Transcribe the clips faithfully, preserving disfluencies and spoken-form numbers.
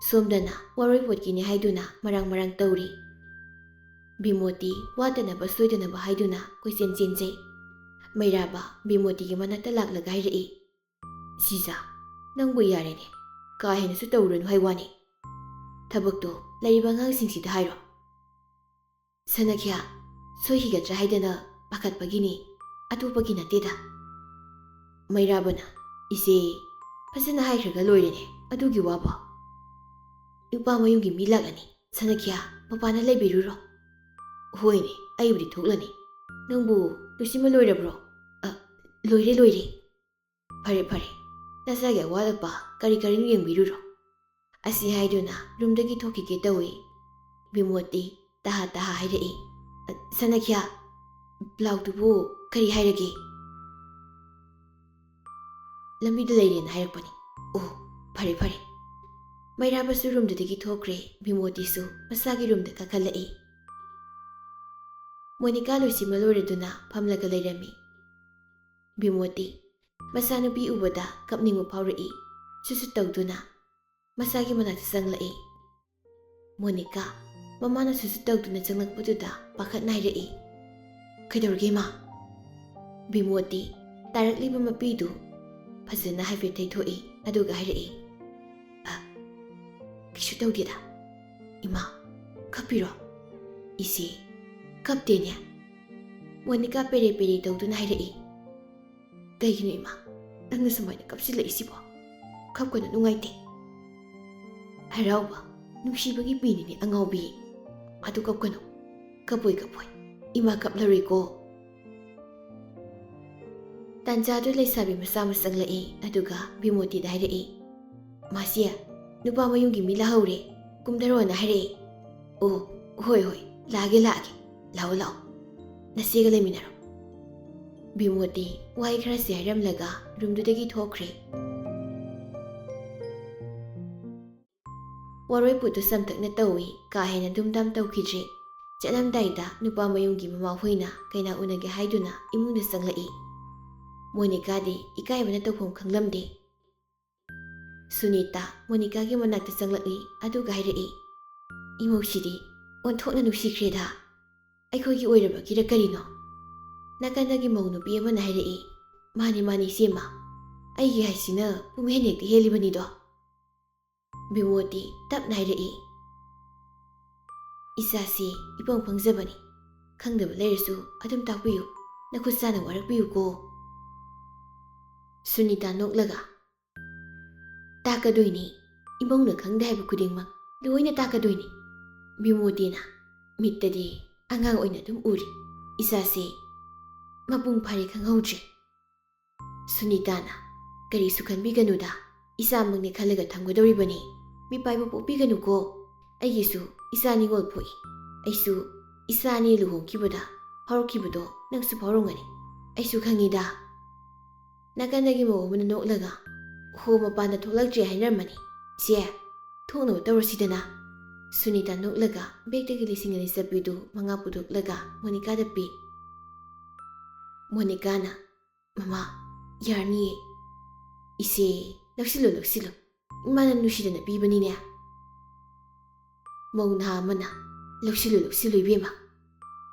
ꯁꯣꯝꯗꯅ ꯋꯥꯔꯣꯏ ꯄꯣꯠꯀꯤꯅꯤ ꯍꯥꯏꯗꯨꯅ ꯃꯔꯥꯡ ꯃꯔꯥꯡ ꯇꯧꯔꯤ꯫ ꯕꯤꯃꯣꯇꯤ ꯋꯥꯠꯇꯅꯕ ꯁꯣꯏꯗꯅꯕ ꯍꯥꯏꯗꯨꯅ ꯀꯣꯏꯆꯦꯟ ꯆꯦꯟꯖꯩ꯫ ꯃꯩꯔꯥꯕ ꯕꯤꯃꯣꯇꯤꯒꯤ ꯃꯅꯥꯛꯇ ꯂꯥꯛꯂꯒ ꯍꯥꯏꯔꯛꯏ, "ꯁꯤꯖꯥ, ꯅꯪꯕꯨ ꯌꯥꯔꯦꯅꯦ, ꯀꯥ ꯍꯦꯟꯅꯁꯨ ꯇꯧꯔꯨꯔꯅꯨ ꯍꯥꯏ ꯋꯥꯅꯤ꯫ ꯊꯕꯛꯇꯣ ꯂꯩꯔꯤꯕ ꯑꯉꯥꯡꯁꯤꯡꯁꯤꯗ ꯍꯥꯏꯔꯣ꯫" "ꯁꯅꯈ꯭ꯌꯥ, ꯁꯣꯏꯈꯤꯒꯗ꯭ꯔꯥ ꯍꯥꯏꯗꯅ ꯄꯥꯈꯠꯄꯒꯤꯅꯤ, ꯑꯇꯣꯞꯄꯒꯤ ꯅꯠꯇꯦꯗ꯫" ꯃꯩꯔꯥꯕꯅ, "ꯏꯆꯦ, ꯐꯖꯅ ꯍꯥꯏꯈ꯭ꯔꯒ ꯂꯣꯏꯔꯦꯅꯦ, ꯑꯗꯨꯒꯤ ꯋꯥꯕꯣ?" "ꯅꯨꯄꯥ ꯃꯌꯨꯝꯒꯤ ꯃꯤ ꯂꯥꯛꯂꯅꯤ, ꯁꯅꯈ꯭ꯌꯥ, ꯃꯄꯥꯟꯗ ꯂꯩꯕꯤꯔꯨꯔꯣ꯫" "ꯍꯣꯏꯅꯦ, ꯑꯩꯕꯨꯗꯤ ꯊꯣꯛꯂꯅꯤ꯫ ꯅꯪꯕꯨ ꯂꯣꯏꯁꯤꯟꯕ ꯂꯣꯏꯔꯕ꯭ꯔꯣ?" "ꯑ, ꯂꯣꯏꯔꯦ, ꯂꯣꯏꯔꯦ꯫" "ꯐꯔꯦ, ꯐꯔꯦ, ꯅꯆꯥꯒꯤ ꯑꯋꯥꯠ ꯑꯄꯥ ꯀꯔꯤ ꯀꯔꯤꯅꯣ ꯌꯦꯡꯕꯤꯔꯨꯔꯣ꯫" ꯑꯁꯤ ꯍꯥꯏꯗꯨꯅ ꯔꯨꯝꯗꯒꯤ ꯊꯣꯛꯈꯤꯒꯦ ꯇꯧꯏ꯫ ꯕꯤꯃꯣꯇꯤ ꯇꯍꯥ ꯇꯍꯥ ꯍꯥꯏꯔꯛꯏ, "ꯁꯅꯈ꯭ꯌꯥ, ꯕ꯭ꯂꯥꯎꯗꯨꯕꯨ ꯀꯔꯤ ꯍꯥꯏꯔꯒꯦ?" "ꯂꯝꯕꯤꯗ ꯂꯩꯔꯦꯅ ꯍꯥꯏꯔꯛꯄꯅꯤ꯫" "ꯑꯣ, ꯐꯔꯦ, ꯐꯔꯦ꯫" ꯃꯩꯔꯥꯕꯁꯨ ꯔꯨꯝꯗꯨꯗꯒꯤ ꯊꯣꯛꯈ꯭ꯔꯦ꯫ ꯕꯤꯃꯣꯇꯤꯁꯨ ꯃꯁꯥꯒꯤ ꯔꯨꯝꯗ ꯀꯥꯈꯠꯂꯛꯏ꯫ ꯃꯣꯅꯤꯀꯥ ꯂꯣꯏꯁꯤꯟꯕ ꯂꯣꯏꯔꯗꯨꯅ ꯐꯝꯂꯒ ꯂꯩꯔꯝꯃꯤ꯫ ꯕꯤꯃꯣꯇꯤ ꯃꯆꯥꯅꯨꯄꯤ ꯎꯕꯗ ꯀꯞꯅꯤꯡꯕ ꯐꯥꯎꯔꯛꯏ꯫ ꯁꯨꯠ ꯁꯨꯠ ꯇꯧꯗꯨꯅ ꯃꯆꯥꯒꯤ ꯃꯅꯥꯛꯇ ꯆꯪꯂꯛꯏ꯫ ꯃꯣꯅꯤꯀꯥ ꯃꯃꯥꯅ ꯁꯨꯠ ꯁꯨꯠ ꯇꯧꯗꯨꯅ ꯆꯪꯂꯛꯄꯗꯨꯗ ꯄꯥꯈꯠꯅ ꯍꯥꯏꯔꯛꯏ, "ꯀꯩꯗꯧꯔꯒꯦ, ꯏꯃꯥ?" ꯕꯤꯃꯣꯇꯤ ꯇꯥꯔꯛꯂꯤꯕ ꯃꯄꯤꯗꯨ ꯐꯖꯅ ꯍꯥꯏꯐꯦꯠ ꯊꯩꯊꯣꯛꯏ, ꯑꯗꯨꯒ ꯍꯥꯏꯔꯛꯏ, "ꯑ, ꯀꯩꯁꯨ ꯇꯧꯗꯦꯗ꯫ ꯏꯃꯥ, ꯀꯞꯄꯤꯔꯣ? ꯏꯆꯦ, ꯀꯞꯇꯦꯅꯦ꯫" ꯃꯣꯅꯤꯀꯥ ꯄꯦꯔꯦ ꯄꯦꯔꯦ ꯇꯧꯗꯨꯅ ꯍꯥꯏꯔꯛꯏ, "ꯀꯩꯒꯤꯅꯣ ꯏꯃꯥ, ꯅꯪꯅ ꯁꯨꯃꯥꯏꯅ ꯀꯞꯁꯤꯜꯂꯛꯏꯁꯤꯕꯣ? ꯀꯞꯀꯅꯨ, ꯅꯨꯡꯉꯥꯏꯇꯦ꯫" "ꯍꯔꯥꯎꯕ, ꯅꯨꯡꯁꯤꯕꯒꯤ ꯄꯤꯅꯤꯅꯦ ꯑꯉꯥꯎꯕꯤ꯫ ꯑꯗꯨ ꯀꯞꯀꯅꯨ, ꯀꯞꯄꯣꯏ, ꯀꯞꯄꯣꯏ, ꯏꯃꯥ ꯀꯞꯂꯔꯣꯏꯀꯣ꯫" ꯇꯥꯟꯖꯥꯗꯨ ꯂꯩꯁꯥꯕꯤ ꯃꯆꯥ ꯑꯃ ꯆꯪꯂꯛꯏ, ꯑꯗꯨꯒ ꯕꯤꯃꯣꯇꯤꯗ ꯍꯥꯏꯔꯛꯏ, "ꯃꯥꯁꯤ, ꯅꯨꯄꯥ ꯃꯌꯨꯝꯒꯤ ꯃꯤ ꯂꯥꯛꯍꯧꯔꯦ, ꯀꯨꯝꯊꯔꯣꯅ ꯍꯥꯏꯔꯛꯏ꯫" "ꯑꯣ, ꯍꯣꯏ, ꯍꯣꯏ, ꯂꯥꯛꯑꯒꯦ, ꯂꯥꯛꯑꯒꯦ, ꯂꯥꯛꯑꯣ, ꯂꯥꯛꯑꯣ, ꯅꯆꯦꯒ ꯂꯩꯃꯤꯟꯅꯔꯣ꯫" ꯕꯤꯃꯣꯇꯤ ꯋꯥꯍꯩ ꯈꯔꯁꯤ ꯍꯥꯏꯔꯝꯂꯒ ꯔꯨꯝꯗꯨꯗꯒꯤ ꯊꯣꯛꯈ꯭ꯔꯦ꯫ ꯋꯥꯔꯣꯏ ꯄꯣꯠꯇꯨ ꯆꯝꯇꯛꯅ ꯇꯧꯏ, ꯀꯥ ꯍꯦꯟꯅ ꯗꯨꯝꯗꯥꯝ ꯇꯧꯈꯤꯗ꯭ꯔꯦ꯫ ꯆꯠꯂꯝꯗꯥꯏꯗ ꯅꯨꯄꯥ ꯃꯌꯨꯝꯒꯤ ꯃꯃꯥꯍꯣꯏꯅ ꯀꯩꯅꯥ ꯎꯅꯒꯦ ꯍꯥꯏꯗꯨꯅ ꯏꯃꯨꯡꯗ ꯆꯪꯂꯛꯏ꯫ ꯃꯣꯅꯤꯀꯥꯗꯤ ꯏꯀꯥꯏꯕꯅ ꯇꯧꯐꯝ ꯈꯪꯂꯝꯗꯦ꯫ ꯁꯨꯅꯤꯇꯥ ꯃꯣꯅꯤꯀꯥꯒꯤ ꯃꯅꯥꯛꯇ ꯆꯪꯂꯛꯏ, ꯑꯗꯨꯒ ꯍꯥꯏꯔꯛꯏ, "ꯏꯃꯧꯁꯤꯗꯤ ꯑꯣꯟꯊꯣꯛꯅ ꯅꯨꯡꯁꯤꯈ꯭ꯔꯦꯗ꯫ ꯑꯩꯈꯣꯏꯒꯤ ꯑꯣꯏꯔꯕꯒꯤꯔ ꯀꯔꯤꯅꯣ?" ꯅꯥꯀꯟꯗꯒꯤ ꯃꯧ ꯅꯨꯄꯤ ꯑꯃꯅ ꯍꯥꯏꯔꯛꯏ, "ꯃꯥꯅꯤ, ꯃꯥꯅꯤ, ꯏꯆꯦꯃ, ꯑꯩꯒꯤ ꯍꯥꯏꯁꯤꯅ ꯄꯨꯝꯍꯦꯟ ꯍꯦꯛꯇ ꯍꯦꯜꯂꯤꯕꯅꯤꯗꯣ꯫" ꯕꯤꯃꯣꯇꯤ ꯇꯞꯅ ꯍꯥꯏꯔꯛꯏ, "ꯏꯆꯥꯁꯤ ꯏꯄꯪ ꯄꯪꯖꯕꯅꯤ, ꯈꯪꯗꯕ ꯂꯩꯔꯁꯨ ꯑꯗꯨꯝ ꯇꯥꯛꯄꯤꯌꯨ, ꯅꯈꯨꯠ ꯁꯥꯅ ꯋꯥꯔꯛꯄꯤꯌꯨꯀꯣ꯫" ꯁꯨꯅꯤꯇꯥ ꯅꯣꯛꯂꯒ, "ꯇꯥꯛꯀꯗꯣꯏꯅꯤ, ꯏꯃꯧꯅ ꯈꯪꯗꯦ ꯍꯥꯏꯕ ꯈꯨꯗꯤꯡꯃꯛ ꯂꯣꯏꯅ ꯇꯥꯛꯀꯗꯣꯏꯅꯤ꯫" ꯕꯤꯃꯣꯇꯤꯅ, "ꯃꯤꯠꯇꯗꯤ ꯑꯉꯥꯡ ꯑꯣꯏꯅ ꯑꯗꯨꯝ ꯎꯔꯤ, ꯏꯆꯥꯁꯦ ꯃꯄꯨꯡ ꯐꯥꯔꯦ ꯈꯪꯍꯧꯗ꯭ꯔꯦ꯫" ꯁꯨꯅꯤꯇꯥꯅ, "ꯀꯔꯤꯁꯨ ꯈꯟꯕꯤꯒꯅꯨꯗ, ꯏꯆꯥꯃꯛꯅꯤ ꯈꯜꯂꯒ ꯊꯝꯒꯗꯧꯔꯤꯕꯅꯤ, ꯃꯤꯄꯥꯏꯕ ꯄꯣꯛꯄꯤꯒꯅꯨꯀꯣ꯫ ꯑꯩꯒꯤꯁꯨ ꯏꯆꯥ ꯅꯤꯉꯣꯜ ꯄꯣꯛꯏ꯫ ꯑꯩꯁꯨ ꯏꯆꯥ ꯑꯅꯤ ꯂꯨꯍꯣꯡꯈꯤꯕꯗ ꯐꯥꯎꯔꯛꯈꯤꯕꯗꯣ ꯅꯪꯁꯨ ꯐꯥꯎꯔꯝꯒꯅꯤ꯫ ꯑꯩꯁꯨ ꯈꯪꯉꯤꯗ꯫" ꯅꯥꯀꯟꯗꯒꯤ ꯃꯧ ꯑꯃꯅ ꯅꯣꯛꯂꯒ, "ꯍꯣ, ꯃꯄꯥꯟꯗ ꯊꯣꯛꯂꯛꯇ꯭ꯔꯤ ꯍꯥꯏꯅꯔꯝꯃꯅꯤ꯫ ꯆꯦ, ꯊꯣꯛꯅꯕ ꯇꯧꯔꯁꯤꯗꯅ꯫" ꯁꯨꯅꯤꯇꯥ ꯅꯣꯛꯂꯒ ꯕꯦꯒꯇꯒꯤ ꯂꯤꯁꯤꯡ ꯑꯅꯤ ꯆꯠꯄꯤꯗꯨ ꯃꯉꯥ ꯄꯨꯊꯣꯛꯂꯒ ꯃꯣꯅꯤꯀꯥꯗ ꯄꯤ꯫ ꯃꯣꯅꯤꯀꯥꯅ, "ꯃꯃꯥ, ꯌꯥꯔꯅꯤꯌꯦ꯫ ꯏꯆꯦ, ꯂꯧꯁꯤꯜꯂꯨ, ꯂꯧꯁꯤꯜꯂꯨ꯫ ꯏꯃꯥꯅ ꯅꯨꯡꯁꯤꯗꯅ ꯄꯤꯕꯅꯤꯅꯦ꯫" ꯃꯧ ꯅꯍꯥ ꯑꯃꯅ, "ꯂꯧꯁꯤꯜꯂꯨ, ꯂꯧꯁꯤꯜꯂꯨ, ꯏꯕꯦꯝꯃ꯫"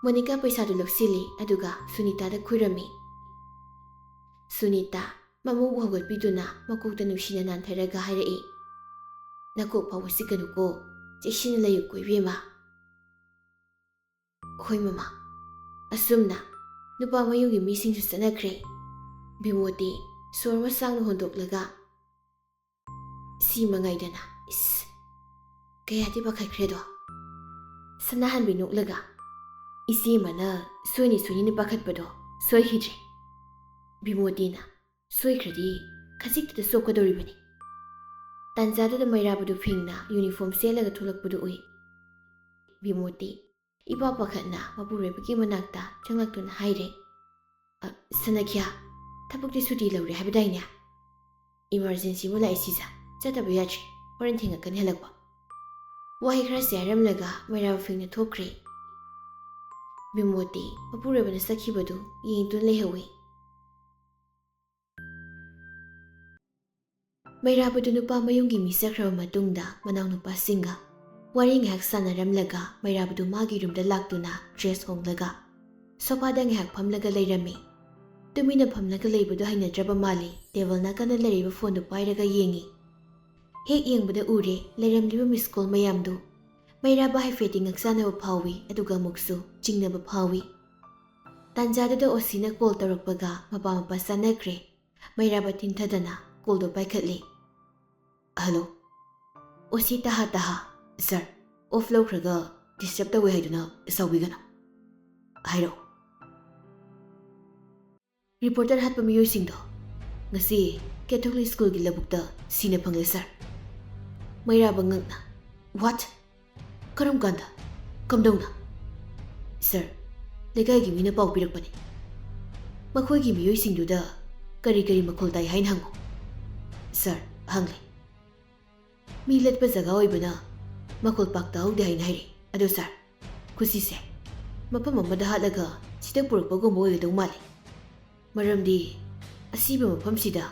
ꯃꯣꯅꯤꯀꯥ ꯄꯩꯁꯥꯗꯨ ꯂꯧꯁꯤꯜꯂꯤ, ꯑꯗꯨꯒ ꯁꯨꯅꯤꯇꯥꯗ ꯈꯨꯔꯝꯃꯤ꯫ ꯁꯨꯅꯤꯇꯥ ꯃꯃꯧꯕꯨ ꯍꯧꯒꯠꯄꯤꯗꯨꯅ ꯃꯀꯣꯛꯇ ꯅꯨꯡꯁꯤꯅ ꯅꯥꯟꯊꯔꯒ ꯍꯥꯏꯔꯛꯏ, "ꯅꯀꯣꯛ ꯐꯥꯎꯕ ꯆꯤꯛꯀꯅꯨꯀꯣ, ꯆꯦꯛꯁꯤꯟꯅ ꯂꯩꯌꯨꯀꯣ ꯏꯕꯦꯝꯃ꯫" "ꯍꯣꯏ ꯃꯃꯥ꯫" ꯑꯁꯨꯝꯅ ꯅꯨꯄꯥ ꯃꯌꯨꯝꯒꯤ ꯃꯤꯁꯤꯡꯁꯨ ꯆꯠꯅꯈ꯭ꯔꯦ꯫ ꯕꯤꯃꯣꯇꯤ ꯁꯣꯔ ꯑꯃ ꯁꯥꯡꯅ ꯍꯣꯟꯗꯣꯛꯂꯒ, "ꯁꯤ ꯃꯉꯥꯏꯗꯅ, ꯏꯁ, ꯀꯌꯥꯗꯤ ꯄꯥꯈꯠꯈ꯭ꯔꯦꯗꯣ꯫" ꯁꯅꯥꯍꯟꯕꯤ ꯅꯣꯛꯂꯒ, "ꯏꯆꯦꯃꯅ ꯁꯣꯏꯅꯤ ꯁꯣꯏꯅꯤꯅ ꯄꯥꯈꯠꯄꯗꯣ ꯁꯣꯏꯈꯤꯗ꯭ꯔꯦ꯫ ꯕꯤꯃꯣꯇꯤꯅ ꯁꯣꯏꯈ꯭ꯔꯗꯤ ꯈꯖꯤꯛꯇꯗ ꯆꯣꯞꯀꯗꯧꯔꯤꯕꯅꯤ꯫" ꯇꯥꯟꯖꯥꯗꯨꯗ ꯃꯩꯔꯥꯕꯗꯨ ꯐꯤꯡꯅ ꯌꯨꯅꯤꯐꯣꯔꯝ ꯁꯦꯠꯂꯒ ꯊꯣꯛꯂꯛꯄꯗꯨ ꯎꯏ꯫ ꯕꯤꯃꯣꯇꯤ ꯏꯄꯥ ꯄꯥꯈꯠꯅ ꯃꯄꯨꯔꯣꯏꯕꯒꯤ ꯃꯅꯥꯛꯇ ꯆꯪꯂꯛꯇꯨꯅ ꯍꯥꯏꯔꯦ, "ꯑ, ꯁꯅꯈ꯭ꯌꯥ, ꯊꯕꯛꯇꯤ ꯁꯨꯇꯤ ꯂꯧꯔꯦ ꯍꯥꯏꯕꯗꯥꯏꯅꯦ?" "ꯏꯃꯥꯔꯖꯦꯟꯁꯤ ꯑꯃ ꯂꯥꯛꯑꯦ ꯁꯤꯖ, ꯆꯠꯇꯕ ꯌꯥꯗ꯭ꯔꯦ, ꯍꯣꯔꯦꯟ ꯊꯦꯡꯉꯛꯀꯅꯤ ꯍꯜꯂꯛꯄ꯫" ꯋꯥꯍꯩ ꯈꯔꯁꯦ ꯍꯥꯏꯔꯝꯂꯒ ꯃꯩꯔꯥꯕ ꯐꯤꯡꯅ ꯊꯣꯛꯈ꯭ꯔꯦ꯫ ꯕꯤꯃꯣꯇꯤ ꯃꯄꯨꯔꯣꯏꯕꯅ ꯆꯠꯈꯤꯕꯗꯨ ꯌꯦꯡꯗꯨꯅ ꯂꯩꯍꯧꯏ꯫ ꯃꯩꯔꯥꯕꯗꯨ ꯅꯨꯄꯥ ꯃꯌꯨꯝꯒꯤ ꯃꯤ ꯆꯠꯈ꯭ꯔꯕ ꯃꯇꯨꯡꯗ, ꯃꯅꯥꯎꯅꯨꯄꯥꯁꯤꯡꯒ ꯋꯥꯔꯤ ꯉꯥꯏꯍꯥꯛ ꯁꯥꯟꯅꯔꯝꯂꯒ, ꯃꯩꯔꯥꯕꯗꯨ ꯃꯥꯒꯤ ꯔꯨꯝꯗ ꯂꯥꯛꯇꯨꯅ ꯗ꯭ꯔꯦꯁ ꯍꯣꯡꯂꯒ ꯁꯣꯐꯥꯗ ꯉꯥꯏꯍꯥꯛ ꯐꯝꯂꯒ ꯂꯩꯔꯝꯃꯤ꯫ ꯇꯨꯃꯤꯟꯅ ꯐꯝꯂꯒ ꯂꯩꯕꯗꯨ ꯍꯩꯅꯗ꯭ꯔꯕ ꯃꯥꯜꯂꯤ꯫ ꯇꯦꯕꯜ ꯅꯥꯀꯟꯗ ꯂꯩꯔꯤꯕ ꯐꯣꯟꯗꯨ ꯄꯥꯏꯔꯒ ꯌꯦꯡꯉꯤ꯫ ꯍꯦꯛ ꯌꯦꯡꯕꯗ ꯎꯔꯦ ꯂꯩꯔꯝꯂꯤꯕ ꯃꯤꯁ ꯀꯣꯜ ꯃꯌꯥꯝꯗꯨ꯫ ꯃꯩꯔꯥꯕ ꯍꯥꯏꯐꯦꯠꯇꯤ ꯉꯛꯆꯥꯟꯅꯕ ꯐꯥꯎꯏ, ꯑꯗꯨꯒ ꯑꯃꯨꯛꯁꯨ ꯆꯤꯡꯅꯕ ꯐꯥꯎꯏ꯫ ꯇꯥꯟꯖꯥꯗꯨꯗ ꯑꯣꯁꯤꯅ ꯀꯣꯜ ꯇꯧꯔꯛꯄꯒ ꯃꯄꯥ ꯃꯄꯥ ꯆꯥꯟꯅꯈ꯭ꯔꯦ꯫ ꯃꯩꯔꯥꯕ ꯊꯤꯟꯊꯗꯅ ꯀꯣꯜꯗꯣ ꯄꯥꯏꯈꯠꯂꯤ꯫ "ꯍꯜꯂꯣ?" ꯑꯣꯁꯤ ꯇꯍꯥ ꯇꯍꯥ꯫ "ꯁꯥꯔ, ꯑꯣꯐ ꯂꯧꯈ꯭ꯔꯒ ꯗꯤꯁꯇꯔꯕ ꯇꯧꯋꯦ ꯍꯥꯏꯗꯨꯅ ꯁꯥꯎꯕꯤꯒꯅꯨ꯫ ꯍꯥꯏꯔꯛꯑꯣ꯫" "ꯔꯤꯄꯣꯔꯇꯔ ꯍꯥꯠꯄ ꯃꯤꯑꯣꯏꯁꯤꯡꯗꯣ ꯉꯁꯤ ꯀꯦꯊꯣꯂꯤꯛ ꯁ꯭ꯀꯨꯜꯒꯤ ꯂꯧꯕꯨꯛꯇ ꯁꯤꯅ ꯐꯪꯂꯦ, ꯁꯥꯔ꯫" ꯃꯩꯔꯥꯕ ꯉꯛꯅ, "ꯋꯥꯠ? ꯀꯔꯝ ꯀꯥꯟꯗ? ꯀꯝꯗꯧꯅ?" "ꯁꯥꯔ, ꯂꯩꯀꯥꯏꯒꯤ ꯃꯤꯅ ꯄꯥꯎ ꯄꯤꯔꯛꯄꯅꯤ꯫ ꯃꯈꯣꯏꯒꯤ ꯃꯤꯑꯣꯏꯁꯤꯡꯗꯨꯗ ꯀꯔꯤ ꯀꯔꯤ ꯃꯈꯣꯜ ꯇꯥꯏ ꯍꯥꯏꯅ ꯍꯪꯉꯨ꯫" "ꯁꯥꯔ, ꯍꯪꯂꯦ꯫ ꯃꯤ ꯂꯠꯄ ꯖꯒꯥ ꯑꯣꯏꯕꯅ ꯃꯈꯣꯜ ꯄꯥꯛ ꯇꯥꯍꯧꯗꯦ ꯍꯥꯏꯅ ꯍꯥꯏꯔꯛꯏ꯫ ꯑꯗꯣ ꯁꯥꯔ, ꯈꯨꯁꯤꯁꯦ ꯃꯐꯝ ꯑꯃꯗ ꯍꯥꯠꯂꯒ ꯁꯤꯗ ꯄꯨꯔꯛꯄꯒꯨꯝꯕ ꯑꯣꯏꯒꯗꯧ ꯃꯥꯜꯂꯤ꯫ ꯃꯔꯝꯗꯤ ꯑꯁꯤꯕ ꯃꯐꯝꯁꯤꯗ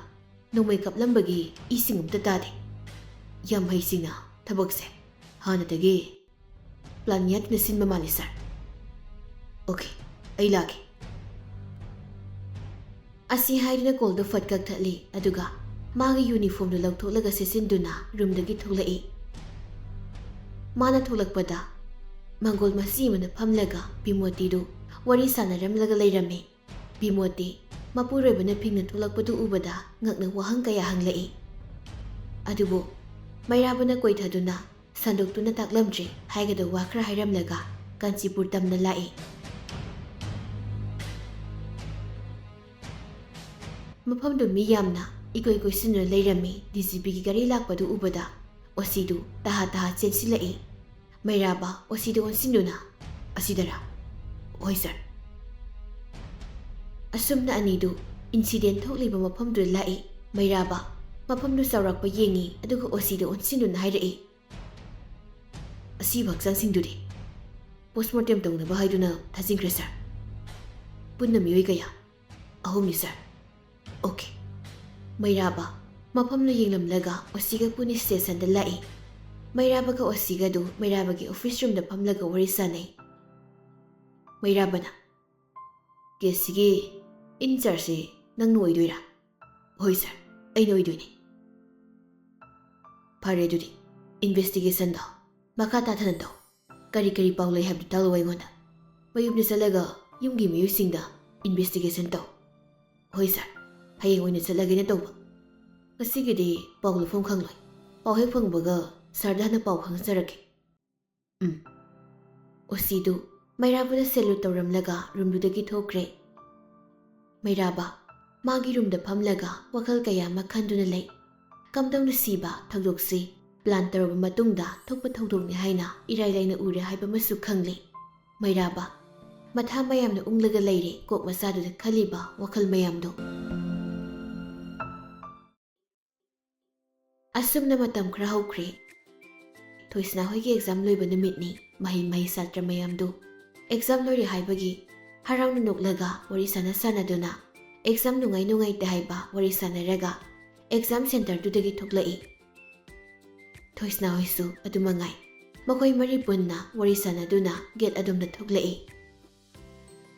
ꯅꯣꯡꯃꯩ ꯀꯥꯞꯂꯝꯕꯒꯤ ꯏꯁꯤꯡ ꯑꯝꯇ ꯇꯥꯗꯦ꯫ ꯌꯥꯝ ꯍꯩꯁꯤꯡꯅ ꯊꯕꯛꯁꯦ ꯍꯥꯟꯅꯗꯒꯤ ꯄ꯭ꯂꯥꯟ ꯌꯥꯠꯅ ꯁꯤꯟꯕ ꯃꯥꯜꯂꯤ, ꯁꯥꯔ꯫ ꯑꯣꯀꯦ, ꯑꯩ ꯂꯥꯛꯀꯦ꯫" ꯑꯁꯤ ꯍꯥꯏꯗꯨꯅ ꯀꯣꯜꯗꯨ ꯐꯠ ꯀꯛꯊꯠꯂꯤ, ꯑꯗꯨꯒ ꯃꯥꯒꯤ ꯌꯨꯅꯤꯐꯣꯔꯝꯗꯨ ꯂꯧꯊꯣꯛꯂꯒ ꯁꯦꯠꯆꯤꯟꯗꯨꯅ ꯔꯨꯝꯗꯒꯤ ꯊꯣꯛꯂꯛꯏ꯫ ꯃꯥꯅ ꯊꯣꯛꯂꯛꯄꯗ ꯃꯪꯒꯣꯜ ꯃꯆꯤ ꯑꯃꯅ ꯐꯝꯂꯒ ꯕꯤꯃꯣꯇꯤꯗꯨ ꯋꯥꯔꯤ ꯁꯥꯟꯅꯔꯝꯂꯒ ꯂꯩꯔꯝꯃꯤ꯫ ꯕꯤꯃꯣꯇꯤ ꯃꯄꯨꯔꯣꯏꯕꯅ ꯐꯤꯡꯅ ꯊꯣꯛꯂꯛꯄꯗꯨ ꯎꯕꯗ ꯉꯛꯅ ꯋꯥꯍꯪ ꯀꯌꯥ ꯍꯪꯂꯛꯏ꯫ ꯑꯗꯨꯕꯨ ꯃꯩꯔꯥꯕꯅ ꯀꯣꯏꯊꯗꯨꯅ ꯁꯟꯗꯣꯛꯇꯨꯅ ꯇꯥꯛꯂꯝꯗ꯭ꯔꯦ꯫ ꯍꯥꯏꯒꯗꯧ ꯋꯥ ꯈꯔ ꯍꯥꯏꯔꯝꯂꯒ ꯀꯥꯟꯆꯤꯄꯨꯔ ꯇꯝꯅ ꯂꯥꯛꯏ꯫ ꯃꯐꯝꯗꯨ ꯃꯤ ꯌꯥꯝꯅ ꯏꯀꯣꯏ ꯀꯣꯏꯁꯤꯟꯗꯨꯅ ꯂꯩꯔꯝꯃꯤ꯫ ꯗꯤ ꯖꯤ ꯄꯤꯒꯤ ꯒꯥꯔꯤ ꯂꯥꯛꯄꯗꯨ ꯎꯕꯗ ꯑꯣꯁꯤꯗꯨ ꯇꯍꯥ ꯇꯍꯥ ꯆꯦꯟꯁꯤꯜꯂꯛꯏ꯫ ꯃꯩꯔꯥꯕ ꯑꯣꯁꯤꯗꯨ ꯑꯣꯟꯁꯤꯟꯗꯨꯅ, "ꯑꯁꯤꯗꯔꯥ?" "ꯍꯣꯏ, ꯁꯥꯔ꯫" ꯑꯁꯨꯝꯅ ꯑꯅꯤꯗꯨ ꯏꯟꯁꯤꯗꯦꯟ ꯊꯣꯛꯂꯤꯕ ꯃꯐꯝꯗꯨꯗ ꯂꯥꯛꯏ꯫ ꯃꯩꯔꯥꯕ ꯃꯐꯝꯗꯨ ꯆꯥꯎꯔꯥꯛꯄ ꯌꯦꯡꯉꯤ, ꯑꯗꯨꯒ ꯑꯣꯁꯤꯗꯨ ꯑꯣꯟꯁꯤꯟꯗꯨꯅ ꯍꯥꯏꯔꯛꯏ, "ꯑꯁꯤꯕ ꯍꯛꯆꯥꯡꯁꯤꯡꯗꯨꯗꯤ ꯄꯣꯁꯃꯣꯔꯇꯦꯝ ꯇꯧꯅꯕ ꯍꯥꯏꯗꯨꯅ ꯊꯥꯖꯤꯟꯈ꯭ꯔꯦ, ꯁꯥꯔ꯫" "ꯄꯨꯟꯅ ꯃꯤꯑꯣꯏ ꯀꯌꯥ?" "ꯑꯍꯨꯝꯅꯤ, ꯁꯥꯔ꯫" "ꯑꯣꯀꯦ꯫" ꯃꯩꯔꯥꯕ ꯃꯐꯝꯗꯨ ꯌꯦꯡꯂꯝꯂꯒ ꯑꯣꯁꯤꯒ ꯄꯨꯟꯅ ꯁ꯭ꯇꯦꯁꯟꯗ ꯂꯥꯛꯏ꯫ ꯃꯩꯔꯥꯕꯒ ꯑꯣꯁꯤꯒꯗꯨ ꯃꯩꯔꯥꯕꯒꯤ ꯑꯣꯐꯤꯁ ꯔꯨꯝꯗ ꯐꯝꯂꯒ ꯋꯥꯔꯤ ꯁꯥꯟꯅꯩ꯫ ꯃꯩꯔꯥꯕꯅ, "ꯀꯦꯁꯁꯤꯒꯤ ꯏꯟꯆꯥꯔꯖꯁꯤ ꯅꯪꯅ ꯑꯣꯏꯗꯣꯏꯔꯥ?" "ꯍꯣꯏ ꯁꯥꯔ, ꯑꯩꯅ ꯑꯣꯏꯗꯣꯏꯅꯤ꯫" "ꯐꯔꯦ, ꯑꯗꯨꯗꯤ ꯏꯟꯚꯦꯁꯇꯤꯒꯦꯁꯟꯗꯣ ꯃꯈꯥ ꯇꯥꯊꯅ ꯇꯧ꯫ ꯀꯔꯤ ꯀꯔꯤ ꯄꯥꯎ ꯂꯩ ꯍꯥꯏꯕꯗꯨ ꯇꯥꯛꯂꯛꯑꯣ ꯑꯩꯉꯣꯟꯗ꯫ ꯃꯌꯨꯝꯗ ꯆꯠꯂꯒ ꯌꯨꯝꯒꯤ ꯃꯤꯑꯣꯏꯁꯤꯡꯗ ꯏꯟꯚꯦꯁꯇꯤꯒꯦꯁꯟ ꯇꯧ꯫" "ꯍꯣꯏ ꯁꯥꯔ, ꯍꯌꯦꯡ ꯑꯣꯏꯅ ꯆꯠꯂꯒꯦꯅ ꯇꯧꯕ꯫ ꯉꯁꯤꯒꯤꯗꯤ ꯄꯥꯎ ꯂꯧꯐꯝ ꯈꯪꯂꯣꯏ꯫ ꯄꯥꯎ ꯍꯦꯛ ꯐꯪꯕꯒ ꯁꯥꯔꯗ ꯍꯥꯟꯅ ꯄꯥꯎ ꯈꯪꯖꯔꯛꯀꯦ꯫" "ꯎꯝ꯫" ꯑꯣꯁꯤꯗꯨ ꯃꯩꯔꯥꯕꯗ ꯁꯦꯂꯨꯠ ꯇꯧꯔꯝꯂꯒ ꯔꯨꯝꯗꯨꯗꯒꯤ ꯊꯣꯛꯈ꯭ꯔꯦ꯫ ꯃꯩꯔꯥꯕ ꯃꯥꯒꯤ ꯔꯨꯝꯗ ꯐꯝꯂꯒ ꯋꯥꯈꯜ ꯀꯌꯥ ꯑꯃ ꯈꯟꯗꯨꯅ ꯂꯩ꯫ ꯀꯝꯗꯧꯅ ꯁꯤꯕ ꯊꯧꯗꯣꯛꯁꯤ ꯄ꯭ꯂꯥꯟ ꯇꯧꯔꯕ ꯃꯇꯨꯡꯗ ꯊꯣꯛꯄ ꯊꯧꯗꯣꯛꯅꯤ ꯍꯥꯏꯅ ꯏꯔꯥꯏ ꯂꯥꯏꯅ ꯎꯔꯦ ꯍꯥꯏꯕ ꯑꯃꯁꯨ ꯈꯪꯂꯤ꯫ ꯃꯩꯔꯥꯕ ꯃꯊꯥ ꯃꯌꯥꯝꯅ ꯎꯪꯂꯒ ꯂꯩꯔꯦ, ꯀꯣꯛ ꯃꯆꯥꯗꯨꯗ ꯈꯜꯂꯤꯕ ꯋꯥꯈꯜ ꯃꯌꯥꯝꯗꯣ꯫ ꯑꯁꯨꯝꯅ ꯃꯇꯝ ꯈꯔ ꯍꯧꯈ꯭ꯔꯦ꯫ ꯊꯣꯏꯁꯅꯥ ꯍꯣꯏꯒꯤ ꯑꯦꯛꯖꯥꯝ ꯂꯣꯏꯕ ꯅꯨꯃꯤꯠꯅꯤ꯫ ꯃꯍꯩ ꯃꯍꯩ ꯁꯥꯇ꯭ꯔ ꯃꯌꯥꯝꯗꯨ ꯑꯦꯛꯖꯥꯝ ꯂꯣꯏꯔꯦ ꯍꯥꯏꯕꯒꯤ ꯍꯔꯥꯎꯅ ꯅꯣꯛꯂꯒ ꯋꯥꯔꯤ ꯁꯥꯟꯅ ꯁꯥꯟꯅꯗꯨꯅ ꯑꯦꯛꯖꯥꯝ ꯅꯨꯡꯉꯥꯏ ꯅꯨꯡꯉꯥꯏꯇꯦ ꯍꯥꯏꯕ ꯋꯥꯔꯤ ꯁꯥꯟꯅꯔꯒ ꯑꯦꯛꯖꯥꯝ ꯁꯦꯟꯇꯔꯗꯨꯗꯒꯤ ꯊꯣꯛꯂꯛꯏ꯫ ꯊꯣꯏꯁꯅꯥ ꯍꯣꯏꯁꯨ ꯑꯗꯨ ꯃꯉꯥꯏ꯫ ꯃꯈꯣꯏ ꯃꯔꯤ ꯄꯨꯟꯅ ꯋꯥꯔꯤ ꯁꯥꯟꯅꯗꯨꯅ ꯒꯦꯠ ꯑꯗꯣꯝꯗ ꯊꯣꯛꯂꯛꯏ꯫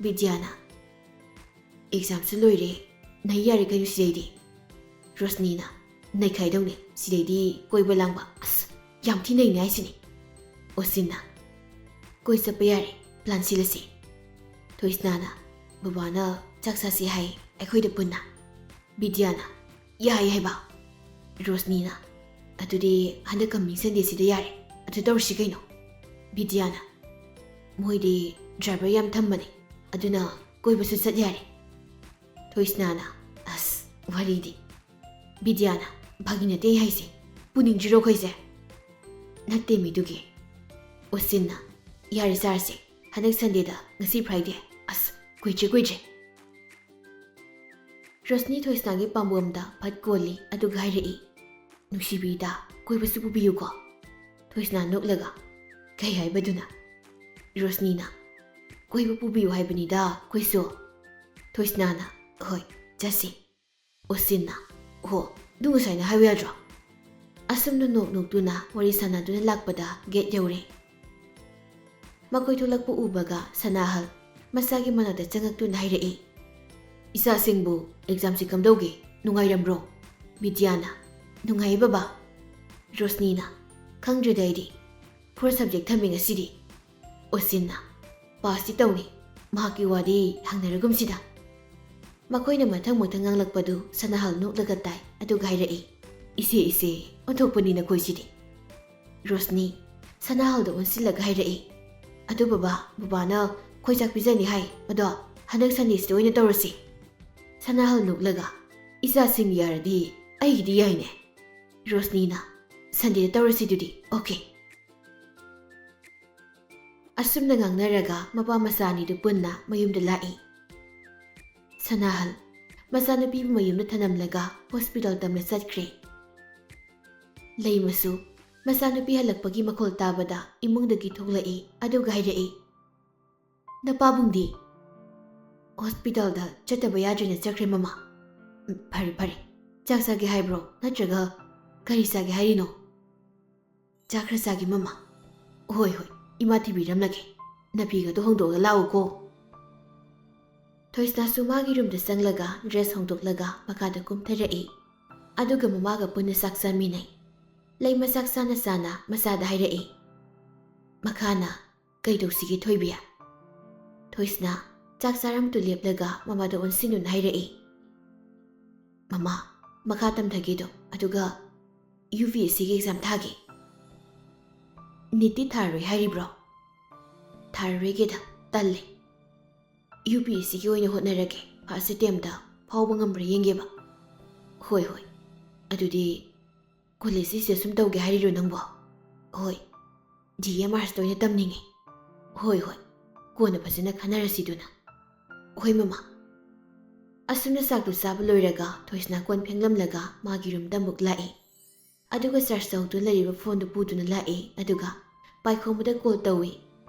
ꯕꯤꯗ꯭ꯌꯥꯅ, "ꯑꯦꯛꯖꯥꯝꯁꯨ ꯂꯣꯏꯔꯦ, ꯅꯩ ꯌꯥꯔꯦ ꯀꯩꯅꯣ ꯁꯤꯗꯩꯗꯤ꯫" ꯔꯣꯁꯅꯤꯅ, "ꯅꯩꯈꯥꯏꯗꯧꯅꯦ ꯁꯤꯗꯩꯗꯤ, ꯀꯣꯏꯕ ꯂꯥꯡꯕ, ꯑꯁ, ꯌꯥꯝ ꯊꯤ ꯅꯩꯅꯦ ꯍꯥꯏꯁꯤꯅꯦ꯫" ꯑꯣꯁꯤꯟꯅ, "ꯀꯣꯏ ꯆꯠꯄ ꯌꯥꯔꯦ, ꯄ꯭ꯂꯥꯟ ꯁꯤꯜꯂꯁꯤ꯫" ꯊꯣꯏꯁꯅꯥꯅ, "ꯕꯕꯥꯅ ꯆꯥꯛ ꯆꯥꯁꯤ ꯍꯥꯏ ꯑꯩꯈꯣꯏꯗ ꯄꯨꯟꯅ꯫" ꯕꯤꯗ꯭ꯌꯥꯅ, "ꯌꯥꯏ ꯍꯥꯏꯕ?" ꯔꯣꯁꯅꯤꯅ, "ꯑꯗꯨꯗꯤ ꯍꯟꯗꯛ ꯀꯃꯤꯡ ꯁꯟꯗꯦꯁꯤꯗ ꯌꯥꯔꯦ, ꯑꯗꯨ ꯇꯧꯔꯁꯤ ꯀꯩꯅꯣ꯫" ꯕꯤꯗ꯭ꯌꯥꯅ, "ꯃꯣꯏꯗꯤ ꯗ꯭ꯔꯥꯏꯚꯔ ꯌꯥꯝ ꯊꯝꯕꯅꯦ, ꯑꯗꯨꯅ ꯀꯣꯏꯕꯁꯨ ꯆꯠ ꯌꯥꯔꯦ꯫" ꯊꯣꯏꯁꯅꯥꯅ, "ꯑꯁ, ꯋꯥꯔꯤꯗꯤ꯫" ꯕꯤꯗ꯭ꯌꯥꯅ, "ꯐꯥꯒꯤ ꯅꯠꯇꯦ ꯑꯩ ꯍꯥꯏꯁꯦ, ꯄꯨꯅꯤꯡꯗ꯭ꯔꯤꯔꯣ ꯑꯩꯈꯣꯏꯁꯦ?" "ꯅꯠꯇꯦ ꯃꯤꯗꯨꯒꯤ꯫" ꯑꯣꯁꯤꯟꯅ, "ꯌꯥꯔꯦ ꯆꯥꯔꯁꯦ, ꯍꯟꯗꯛ ꯁꯟꯗꯦꯗ, ꯉꯁꯤ ꯐ꯭ꯔꯥꯏꯗꯦ, ꯑꯁ, ꯀꯨꯏꯗ꯭ꯔꯦ ꯀꯨꯏꯗ꯭ꯔꯦ꯫" ꯔꯣꯁꯅꯤ ꯊꯣꯏꯁꯅꯥꯒꯤ ꯄꯥꯝꯕꯣꯝꯗ ꯐꯠ ꯀꯣꯜꯂꯤ, ꯑꯗꯨꯒ ꯍꯥꯏꯔꯛꯏ, "ꯅꯨꯡꯁꯤꯕꯤꯗ ꯀꯣꯏꯕꯁꯨ ꯄꯨꯕꯤꯌꯨꯀꯣ꯫" ꯊꯣꯏꯁꯅꯥ ꯅꯣꯛꯂꯒ, "ꯀꯩ ꯍꯥꯏꯕꯗꯨꯅ?" ꯔꯣꯁꯅꯤꯅ, "ꯀꯣꯏꯕ ꯄꯨꯕꯤꯌꯨ ꯍꯥꯏꯕꯅꯤꯗ ꯑꯩꯈꯣꯏꯁꯨ꯫" ꯊꯣꯏꯁꯅꯥꯅ, "ꯍꯣꯏ, ꯆꯠꯁꯤ꯫" ꯑꯣꯁꯤꯟꯅ, "ꯍꯣ, ꯑꯗꯨ ꯉꯁꯥꯏꯅ ꯍꯥꯏꯌꯨ ꯌꯥꯗ꯭ꯔꯣ? ꯑꯁꯨꯝꯅ ꯅꯣꯛ ꯅꯣꯛꯇꯨꯅ ꯋꯥꯔꯤ ꯁꯥꯟꯅꯗꯨꯅ ꯂꯥꯛꯄꯗ ꯒꯦꯠ ꯌꯧꯔꯦ꯫ ꯃꯈꯣꯏ ꯊꯣꯛꯂꯛꯄ ꯎꯕꯒ ꯁꯅꯥꯍꯜ ꯃꯁꯥꯒꯤ ꯃꯅꯥꯛꯇ ꯆꯪꯉꯛꯇꯨꯅ ꯍꯥꯏꯔꯛꯏ, "ꯏꯆꯥꯁꯤꯡꯕꯨ ꯑꯦꯛꯖꯥꯝꯁꯤ ꯀꯝꯗꯧꯒꯦ? ꯅꯨꯡꯉꯥꯏꯔꯝꯕ꯭ꯔꯣ?" ꯕꯤꯗ꯭ꯌꯥꯅ, "ꯅꯨꯡꯉꯥꯏꯌꯦ ꯕꯕꯥ꯫" ꯔꯣꯁꯅꯤꯅ, "ꯈꯪꯗ꯭ꯔꯦꯗ ꯑꯩꯗꯤ꯫ ꯐꯣꯔ ꯁꯕꯖꯦꯛ ꯊꯝꯃꯤ ꯉꯁꯤꯗꯤ꯫" ꯑꯣꯁꯤꯟꯅ, "ꯄꯥꯁꯇꯤ ꯇꯧꯅꯤ, ꯃꯍꯥꯛꯀꯤ ꯋꯥꯗꯤ ꯍꯪꯅꯔꯒꯨꯝꯁꯤꯗ꯫" ꯃꯈꯣꯏꯅ ꯃꯊꯪ ꯃꯊꯪ ꯉꯥꯡꯂꯛꯄꯗꯨ ꯁꯅꯥꯍꯜ ꯅꯣꯛꯂꯒ ꯇꯥꯏ, ꯑꯗꯨꯒ ꯍꯥꯏꯔꯛꯏ, "ꯏꯆꯦ, ꯏꯆꯦ, ꯑꯣꯟꯊꯣꯛꯄꯅꯤ ꯅꯈꯣꯏꯁꯤꯗꯤ꯫" ꯔꯣꯁꯅꯤ, ꯁꯅꯥꯍꯜꯗ ꯑꯣꯟꯁꯤꯜꯂꯒ ꯍꯥꯏꯔꯛꯏ, "ꯑꯗꯨ ꯕꯕꯥ, ꯕꯕꯥꯅ ꯈꯣꯏꯆꯥꯛ ꯄꯤꯖꯅꯤ ꯍꯥꯏ, ꯑꯗꯣ ꯍꯟꯗꯛ ꯁꯟꯗꯦꯁꯤꯗ ꯑꯣꯏꯅ ꯇꯧꯔꯁꯤ꯫" ꯁꯅꯥꯍꯜ ꯅꯣꯛꯂꯒ, "ꯏꯆꯥꯁꯤꯡ ꯌꯥꯔꯗꯤ ꯑꯩꯒꯤꯗꯤ ꯌꯥꯏꯅꯦ꯫" ꯔꯣꯁꯅꯤꯅ, "ꯁꯟꯗꯦꯗ ꯇꯧꯔꯁꯤ ꯑꯗꯨꯗꯤ, ꯑꯣꯀꯦ꯫" ꯑꯁꯨꯝꯅ ꯉꯥꯡꯅꯔꯒ ꯃꯄꯥ ꯃꯆꯥ ꯑꯅꯤꯗꯨ ꯄꯨꯟꯅ ꯃꯌꯨꯝꯗ ꯂꯥꯛꯏ꯫ ꯁꯅꯥꯍꯜ ꯃꯆꯥꯅꯨꯄꯤꯕꯨ ꯃꯌꯨꯝꯗ ꯊꯅꯝꯂꯒ ꯍꯣꯁꯄꯤꯇꯥꯜ ꯇꯝꯅ ꯆꯠꯈ꯭ꯔꯦ꯫ ꯂꯩꯃꯁꯨ ꯃꯆꯥꯅꯨꯄꯤ ꯍꯜꯂꯛꯄꯒꯤ ꯃꯈꯣꯜ ꯇꯥꯕꯗ ꯏꯃꯨꯡꯗꯒꯤ ꯊꯣꯛꯂꯛꯏ, ꯑꯗꯨꯒ ꯍꯥꯏꯔꯛꯏ, "ꯅꯄꯥꯕꯨꯡꯗꯤ?" "ꯍꯣꯁꯄꯤꯇꯥꯜꯗ ꯆꯠꯇꯕ ꯌꯥꯗ꯭ꯔꯦꯅ ꯆꯠꯈ꯭ꯔꯦ, ꯃꯃꯥ꯫" "ꯎꯝ, ꯐꯔꯦ, ꯐꯔꯦ꯫ ꯆꯥꯛ ꯆꯥꯒꯦ ꯍꯥꯏꯕ꯭ꯔꯣ, ꯅꯠꯇ꯭ꯔꯒ ꯀꯔꯤ ꯆꯥꯒꯦ ꯍꯥꯏꯔꯤꯅꯣ?" "ꯆꯥꯛ ꯈꯔ ꯆꯥꯒꯦ, ꯃꯃꯥ꯫" "ꯍꯣꯏ, ꯍꯣꯏ, ꯏꯃꯥ ꯊꯤꯕꯤꯔꯝꯂꯒꯦ꯫ ꯅꯥꯄꯤꯒꯗꯣ ꯍꯣꯡꯗꯣꯛꯑꯒ ꯂꯥꯛꯎꯀꯣ꯫" ꯊꯣꯏꯁꯅꯥꯁꯨ ꯃꯥꯒꯤ ꯔꯨꯝꯗ ꯆꯪꯂꯒ ꯗ꯭ꯔꯦꯁ ꯍꯣꯡꯗꯣꯛꯂꯒ ꯃꯈꯥꯗ ꯀꯨꯝꯊꯔꯛꯏ꯫ ꯑꯗꯨꯒ ꯃꯃꯥꯒ ꯄꯨꯟꯅ ꯆꯥꯛ ꯆꯥꯃꯤꯟꯅꯩ꯫ ꯂꯩꯃ ꯆꯥꯛ ꯆꯥꯅ ꯆꯥꯅ ꯃꯆꯥꯗ ꯍꯥꯏꯔꯛꯏ, "ꯃꯈꯥꯅ ꯀꯩ ꯇꯧꯁꯤꯒꯦ, ꯊꯣꯏꯕꯤ?" ꯊꯣꯏꯁꯅꯥ ꯆꯥꯛ ꯆꯥꯔꯝꯗꯨ ꯂꯦꯞꯂꯒ ꯃꯃꯥꯗ ꯑꯣꯟꯁꯤꯟꯗꯨꯅ ꯍꯥꯏꯔꯛꯏ, "ꯃꯃꯥ, ꯃꯈꯥ ꯇꯝꯊꯒꯦꯗꯣ, ꯑꯗꯨꯒ ꯌꯨ ꯄꯤ ꯑꯦꯁ ꯁꯤꯒꯤ ꯑꯦꯛꯖꯥꯝ ꯊꯥꯒꯦ꯫" "ꯅꯤꯠꯇꯤ ꯊꯥꯔꯔꯣꯏ ꯍꯥꯏꯔꯤꯕ꯭ꯔꯣ?" "ꯊꯥꯔꯔꯣꯏꯒꯦꯗ, ꯇꯜꯂꯦ꯫ ꯌꯨ ꯄꯤ ꯑꯦꯁ ꯁꯤꯒꯤ ꯑꯣꯏꯅ ꯍꯣꯠꯅꯔꯒꯦ, ꯐꯥꯔꯁ ꯑꯦꯇꯦꯝꯞꯇ ꯐꯥꯎꯕ ꯉꯝꯕ꯭ꯔꯥ ꯌꯦꯡꯒꯦꯕ꯫" "ꯍꯣꯏ, ꯍꯣꯏ꯫ ꯑꯗꯨꯗꯤ ꯀꯣꯂꯦꯖꯁꯤ ꯁꯤꯗ ꯁꯨꯝ ꯇꯧꯒꯦ ꯍꯥꯏꯔꯤꯔꯣ ꯅꯪꯕꯣ?" "ꯍꯣꯏ, ꯖꯤ ꯑꯦꯝ ꯑꯥꯔꯁꯇ ꯑꯣꯏꯅ ꯇꯝꯅꯤꯡꯉꯤ꯫" "ꯍꯣꯏ, ꯍꯣꯏ, ꯀꯣꯟꯅ ꯐꯖꯅ ꯈꯟꯅꯔꯁꯤꯗꯨꯅ꯫" "ꯍꯣꯏ, ꯃꯃꯥ꯫" ꯑꯁꯨꯝꯅ ꯆꯥꯛꯇꯨ ꯆꯥꯕ ꯂꯣꯏꯔꯒ ꯊꯣꯏꯁꯅꯥ ꯀꯣꯟ ꯐꯦꯡꯂꯝꯂꯒ ꯃꯥꯒꯤ ꯔꯨꯝꯗ ꯑꯃꯨꯛ ꯂꯥꯛꯏ꯫ ꯑꯗꯨꯒ ꯆꯥꯔꯖ ꯇꯧꯗꯨꯅ ꯂꯩꯔꯤꯕ ꯐꯣꯟꯗꯨ ꯄꯨꯗꯨꯅ ꯂꯥꯛꯏ꯫ ꯑꯗꯨꯒ ꯄꯥꯏꯈꯣꯝꯕꯗ ꯀꯣꯜ ꯇꯧꯏ꯫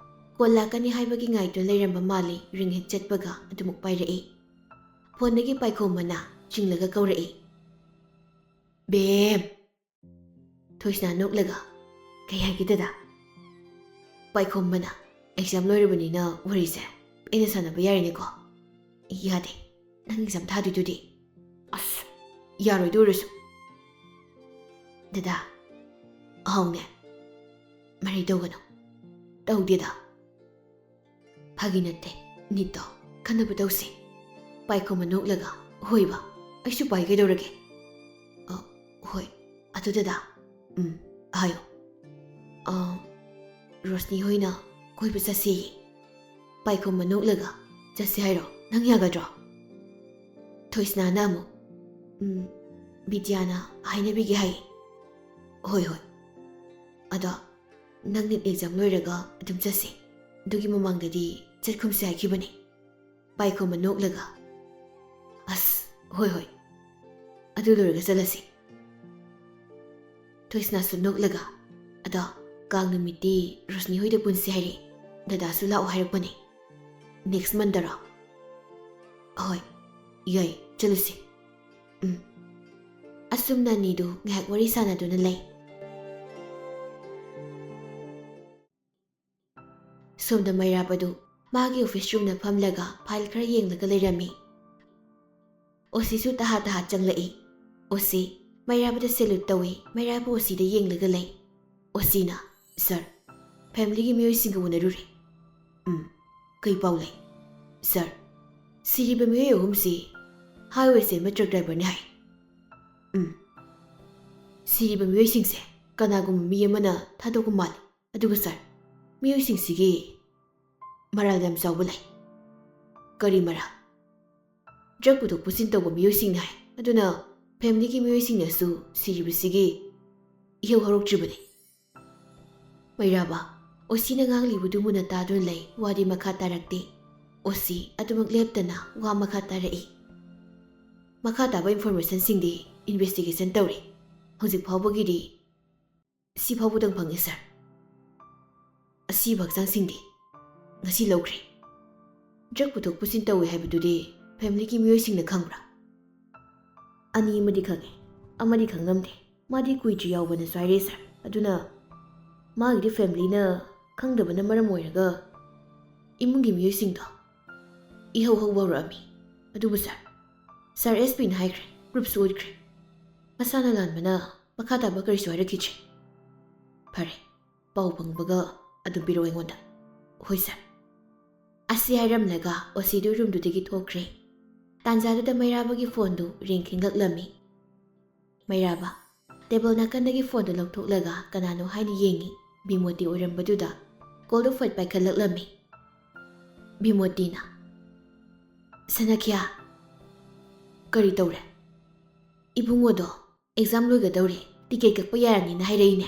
ꯀꯣꯜ ꯂꯥꯛꯀꯅꯤ ꯍꯥꯏꯕꯒꯤ ꯉꯥꯏꯗꯨꯅ ꯂꯩꯔꯝꯕ ꯃꯥꯜꯂꯤ, ꯔꯤꯡ ꯍꯦꯛ ꯆꯠꯄꯒ ꯑꯗꯨꯃꯛ ꯄꯥꯏꯔꯛꯏ꯫ ꯐꯣꯟꯗꯒꯤ ꯄꯥꯏꯈꯣꯝꯕꯅ ꯆꯤꯡꯂꯒ ꯀꯧꯔꯛꯏ꯫ ꯕꯦꯝ! ꯊꯣꯏꯁꯅꯥ ꯅꯣꯛꯂꯒ, "ꯀꯩ ꯍꯥꯏꯒꯦ ꯗꯗꯥ?" ꯄꯥꯏꯈꯣꯝꯕꯅ, "ꯑꯦꯛꯖꯥꯝ ꯂꯣꯏꯔꯕꯅꯤꯅ ꯋꯥꯔꯤꯁꯦ ꯑꯩꯅ ꯁꯥꯟꯅꯕ ꯌꯥꯔꯦꯅꯦꯀꯣ?" "ꯌꯥꯗꯦ, ꯅꯪ ꯑꯦꯛꯖꯥꯝ ꯊꯥꯗꯣꯏꯗꯨꯗꯤ?" "ꯑꯁ, ꯌꯥꯔꯣꯏꯗ ꯑꯣꯏꯔꯁꯨ꯫" "ꯗꯗꯥ, ꯑꯍꯥꯎꯅꯦ, ꯃꯔꯩ ꯇꯧꯒꯅꯨ꯫" "ꯇꯧꯗꯦꯗ꯫" "ꯐꯥꯒꯤ ꯅꯠꯇꯦ, ꯅꯤꯠꯇꯣ ꯈꯟꯅꯕ ꯇꯧꯁꯤ꯫" ꯄꯥꯏꯈꯣꯝꯕ ꯅꯣꯛꯂꯒ, "ꯍꯣꯏꯕ, ꯑꯩꯁꯨ ꯄꯥꯏ, ꯀꯩꯗꯧꯔꯒꯦ?" "ꯑ, ꯍꯣꯏ, ꯑꯗꯨ ꯗꯗꯥ꯫" "ꯎꯝ, ꯍꯥꯏꯌꯣ꯫" "ꯑ, ꯔꯣꯁꯅꯤ ꯍꯣꯏꯅ ꯀꯣꯏꯕ ꯆꯠꯁꯦꯌꯦ꯫" ꯄꯥꯏꯈꯣꯝꯕ ꯅꯣꯛꯂꯒ, "ꯆꯠꯁꯦ ꯍꯥꯏꯔꯣ? ꯅꯪ ꯌꯥꯒꯗ꯭ꯔꯣ?" ꯊꯣꯏꯁꯅꯥꯅ ꯑꯃꯨꯛ, "ꯎꯝ, ꯕꯤꯗ꯭ꯌꯥꯅ ꯍꯥꯏꯅꯕꯤꯒꯦ ꯍꯥꯏꯌꯦ꯫" "ꯍꯣꯏ, ꯍꯣꯏ꯫ ꯑꯗꯣ ꯅꯪ ꯅꯤꯠ ꯑꯦꯛꯖꯥꯝ ꯂꯣꯏꯔꯒ ꯑꯗꯨꯝ ꯆꯠꯁꯦ꯫ ꯑꯗꯨꯒꯤ ꯃꯃꯥꯡꯗꯗꯤ ꯆꯠꯈꯨꯝꯁꯦ ꯍꯥꯏꯈꯤꯕꯅꯦ꯫" ꯄꯥꯏꯈꯣꯝꯕ ꯅꯣꯛꯂꯒ, "ꯑꯁ, ꯍꯣꯏ, ꯍꯣꯏ꯫ ꯑꯗꯨ ꯂꯣꯏꯔꯒ ꯆꯠꯂꯁꯤ꯫" ꯊꯣꯏꯁꯅꯥꯁꯨ ꯅꯣꯛꯂꯒ, "ꯑꯗꯣ ꯀꯥꯡ ꯅꯨꯃꯤꯠꯇꯤ ꯔꯣꯁꯅꯤ ꯍꯣꯏꯗ ꯄꯨꯟꯁꯦ ꯍꯥꯏꯔꯦ꯫ ꯗꯗꯥꯁꯨ ꯂꯥꯛꯑꯣ ꯍꯥꯏꯔꯛꯄꯅꯦ꯫ Next month ꯇꯔꯣ?" "ꯑꯍꯣꯏ, ꯌꯥꯏ, ꯆꯠꯂꯨꯁꯤ꯫" ꯎꯝ꯫ ꯑꯁꯨꯝꯅ ꯑꯅꯤꯗꯨ ꯉꯥꯏꯍꯥꯛ ꯋꯥꯔꯤ ꯁꯥꯟꯅꯗꯨꯅ ꯂꯩ꯫ ꯁꯣꯝꯗ ꯃꯩꯔꯥꯕꯗꯨ ꯃꯥꯒꯤ office roomꯗ ꯐꯝꯂꯒ file ꯈꯔ ꯌꯦꯡꯂꯒ ꯂꯩꯔꯝꯃꯤ꯫ ꯑꯣꯁꯤꯁꯨ ꯇꯍꯥ ꯇꯍꯥ ꯆꯪꯂꯛꯏ꯫ ꯑꯣꯁꯤ ꯃꯩꯔꯥꯕꯗ salute ꯇꯧꯏ꯫ ꯃꯩꯔꯥꯕ ꯑꯣꯁꯤꯗ ꯌꯦꯡꯂꯒ ꯂꯩ꯫ ꯑꯣꯁꯤꯅ, "Sir, familyꯒꯤ ꯃꯤꯑꯣꯏꯁꯤꯡꯒ ꯎꯅꯔꯨꯔꯦ꯫" "ꯎꯝ, ꯀꯩ ꯄꯥꯎ ꯂꯩ?" "Sir, ꯁꯤꯔꯤꯕ ꯃꯤꯑꯣꯏ ꯑꯍꯨꯝꯁꯤ highway ꯆꯦꯟꯕ truck driverꯅꯤ ꯍꯥꯏ꯫" "ꯎꯝ, ꯁꯤꯔꯤꯕ ꯃꯤꯑꯣꯏꯁꯤꯡꯁꯦ ꯀꯅꯥꯒꯨꯝꯕ ꯃꯤ ꯑꯃꯅ ꯊꯥꯗꯣꯛꯄ ꯃꯥꯜꯂꯤ꯫ ꯑꯗꯨꯒ sir, ꯃꯤꯑꯣꯏꯁꯤꯡꯁꯤꯒꯤ ꯃꯔꯥꯜ ꯌꯥꯝ ꯆꯥꯎꯕ ꯂꯩ꯫" "ꯀꯔꯤ ꯃꯔꯥꯜ?" "Drug ꯄꯨꯊꯣꯛ ꯄꯨꯁꯤꯟ ꯇꯧꯕ ꯃꯤꯑꯣꯏꯁꯤꯡꯅꯤ ꯍꯥꯏ꯫ ꯑꯗꯨꯅ familyꯒꯤ ꯃꯤꯑꯣꯏꯁꯤꯡꯅꯁꯨ ꯁꯤꯔꯤꯕꯁꯤꯒꯤ ꯏꯍꯧ ꯍꯧꯔꯛꯇ꯭ꯔꯤꯕꯅꯤ꯫" ꯃꯩꯔꯥꯕ, ꯑꯣꯁꯤꯅ ꯉꯥꯡꯂꯤꯕꯗꯨ ꯃꯨꯟꯅ ꯇꯥꯗꯨꯅ ꯂꯩ꯫ ꯋꯥꯗꯤ ꯃꯈꯥ ꯇꯥꯔꯛꯇꯦ꯫ ꯑꯣꯁꯤ ꯑꯗꯨꯃꯛ ꯂꯦꯞꯇꯅ ꯋꯥ ꯃꯈꯥ ꯇꯥꯔꯛꯏ꯫ "ꯃꯈꯥ ꯇꯥꯕ informationꯁꯤꯡꯗꯤ investigation ꯇꯧꯔꯤ꯫ ꯍꯧꯖꯤꯛ ꯐꯥꯎꯕꯒꯤꯗꯤ ꯁꯤ ꯐꯥꯎꯕꯗꯪ ꯐꯪꯉꯤ, sir꯫ ꯑꯁꯤꯕ ꯍꯛꯆꯥꯡꯁꯤꯡꯗꯤ ꯉꯁꯤ ꯂꯧꯈ꯭ꯔꯦ꯫" "Drug ꯄꯨꯊꯣꯛ ꯄꯨꯁꯤꯟ ꯇꯧꯏ ꯍꯥꯏꯕꯗꯨꯗꯤ familyꯒꯤ ꯃꯤꯑꯣꯏꯁꯤꯡꯅ ꯈꯪꯕ꯭ꯔꯥ?" "ꯑꯅꯤ ꯑꯃꯗꯤ ꯈꯪꯉꯤ꯫ ꯑꯃꯗꯤ ꯈꯪꯂꯝꯗꯦ꯫ ꯃꯥꯗꯤ ꯀꯨꯏꯗ꯭ꯔꯤ ꯌꯥꯎꯕꯅꯁꯨ ꯍꯥꯏꯔꯛꯑꯦ, ꯁꯥꯔ꯫ ꯑꯗꯨꯅ ꯃꯥꯒꯤꯗꯤ ꯐꯦꯃꯤꯂꯤꯅ ꯈꯪꯗꯕꯅ ꯃꯔꯝ ꯑꯣꯏꯔꯒ ꯏꯃꯨꯡꯒꯤ ꯃꯤꯑꯣꯏꯁꯤꯡꯗꯣ ꯏꯍꯧ ꯍꯧꯕ ꯍꯧꯔꯛꯑꯝꯃꯤ꯫ ꯑꯗꯨꯕꯨ ꯁꯥꯔ, ꯁꯥꯔ ꯑꯦꯁ ꯄꯤꯅ ꯍꯥꯏꯈ꯭ꯔꯦ, ꯄ꯭ꯔꯨꯐꯁꯨ ꯎꯠꯈ꯭ꯔꯦ꯫ ꯃꯁꯥꯅ ꯂꯥꯟꯕꯅ ꯃꯈꯥ ꯇꯥꯕ ꯀꯔꯤꯁꯨ ꯍꯥꯏꯔꯛꯈꯤꯗ꯭ꯔꯦ꯫ ꯐꯔꯦ, ꯄꯥꯎ ꯐꯪꯕꯒ ꯑꯗꯨꯝ ꯄꯤꯔꯛꯑꯣ ꯑꯩꯉꯣꯟꯗ꯫ ꯍꯣꯏ ꯁꯥꯔ꯫ ꯑꯁꯤ ꯍꯥꯏꯔꯝꯂꯒ ꯑꯣꯁꯤꯗꯨ ꯔꯨꯝꯗꯨꯗꯒꯤ ꯊꯣꯛꯈ꯭ꯔꯦ꯫ ꯇꯥꯟꯖꯥꯗꯨꯗ ꯃꯩꯔꯥꯕꯒꯤ ꯐꯣꯟꯗꯨ ꯔꯤꯡ ꯈꯤꯡꯂꯛꯂꯝꯃꯤ꯫ ꯃꯩꯔꯥꯕ ꯇꯦꯕꯜ ꯅꯥꯀꯟꯗꯒꯤ ꯐꯣꯟꯗꯨ ꯂꯧꯊꯣꯛꯂꯒ ꯀꯅꯥꯅꯣ ꯍꯥꯏꯅ ꯌꯦꯡꯉꯤ꯫ ꯕꯤꯃꯣꯇꯤ ꯑꯣꯏꯔꯝꯕꯗꯨꯗ ꯀꯣꯜꯗꯨ ꯐꯠ ꯄꯥꯏꯈꯠꯂꯛꯂꯝꯃꯤ꯫ ꯕꯤꯃꯣꯇꯤꯅ, "ꯁꯅꯈ꯭ꯌꯥ, ꯀꯔꯤ ꯇꯧꯔꯦ?" "ꯏꯕꯨꯡꯉꯣꯗꯣ ꯑꯦꯛꯖꯥꯝ ꯂꯣꯏꯒꯗꯧꯔꯦ, ꯇꯤꯀꯦꯠ ꯀꯛꯄ ꯌꯥꯔꯅꯤꯅ ꯍꯥꯏꯔꯛꯏꯅꯦ꯫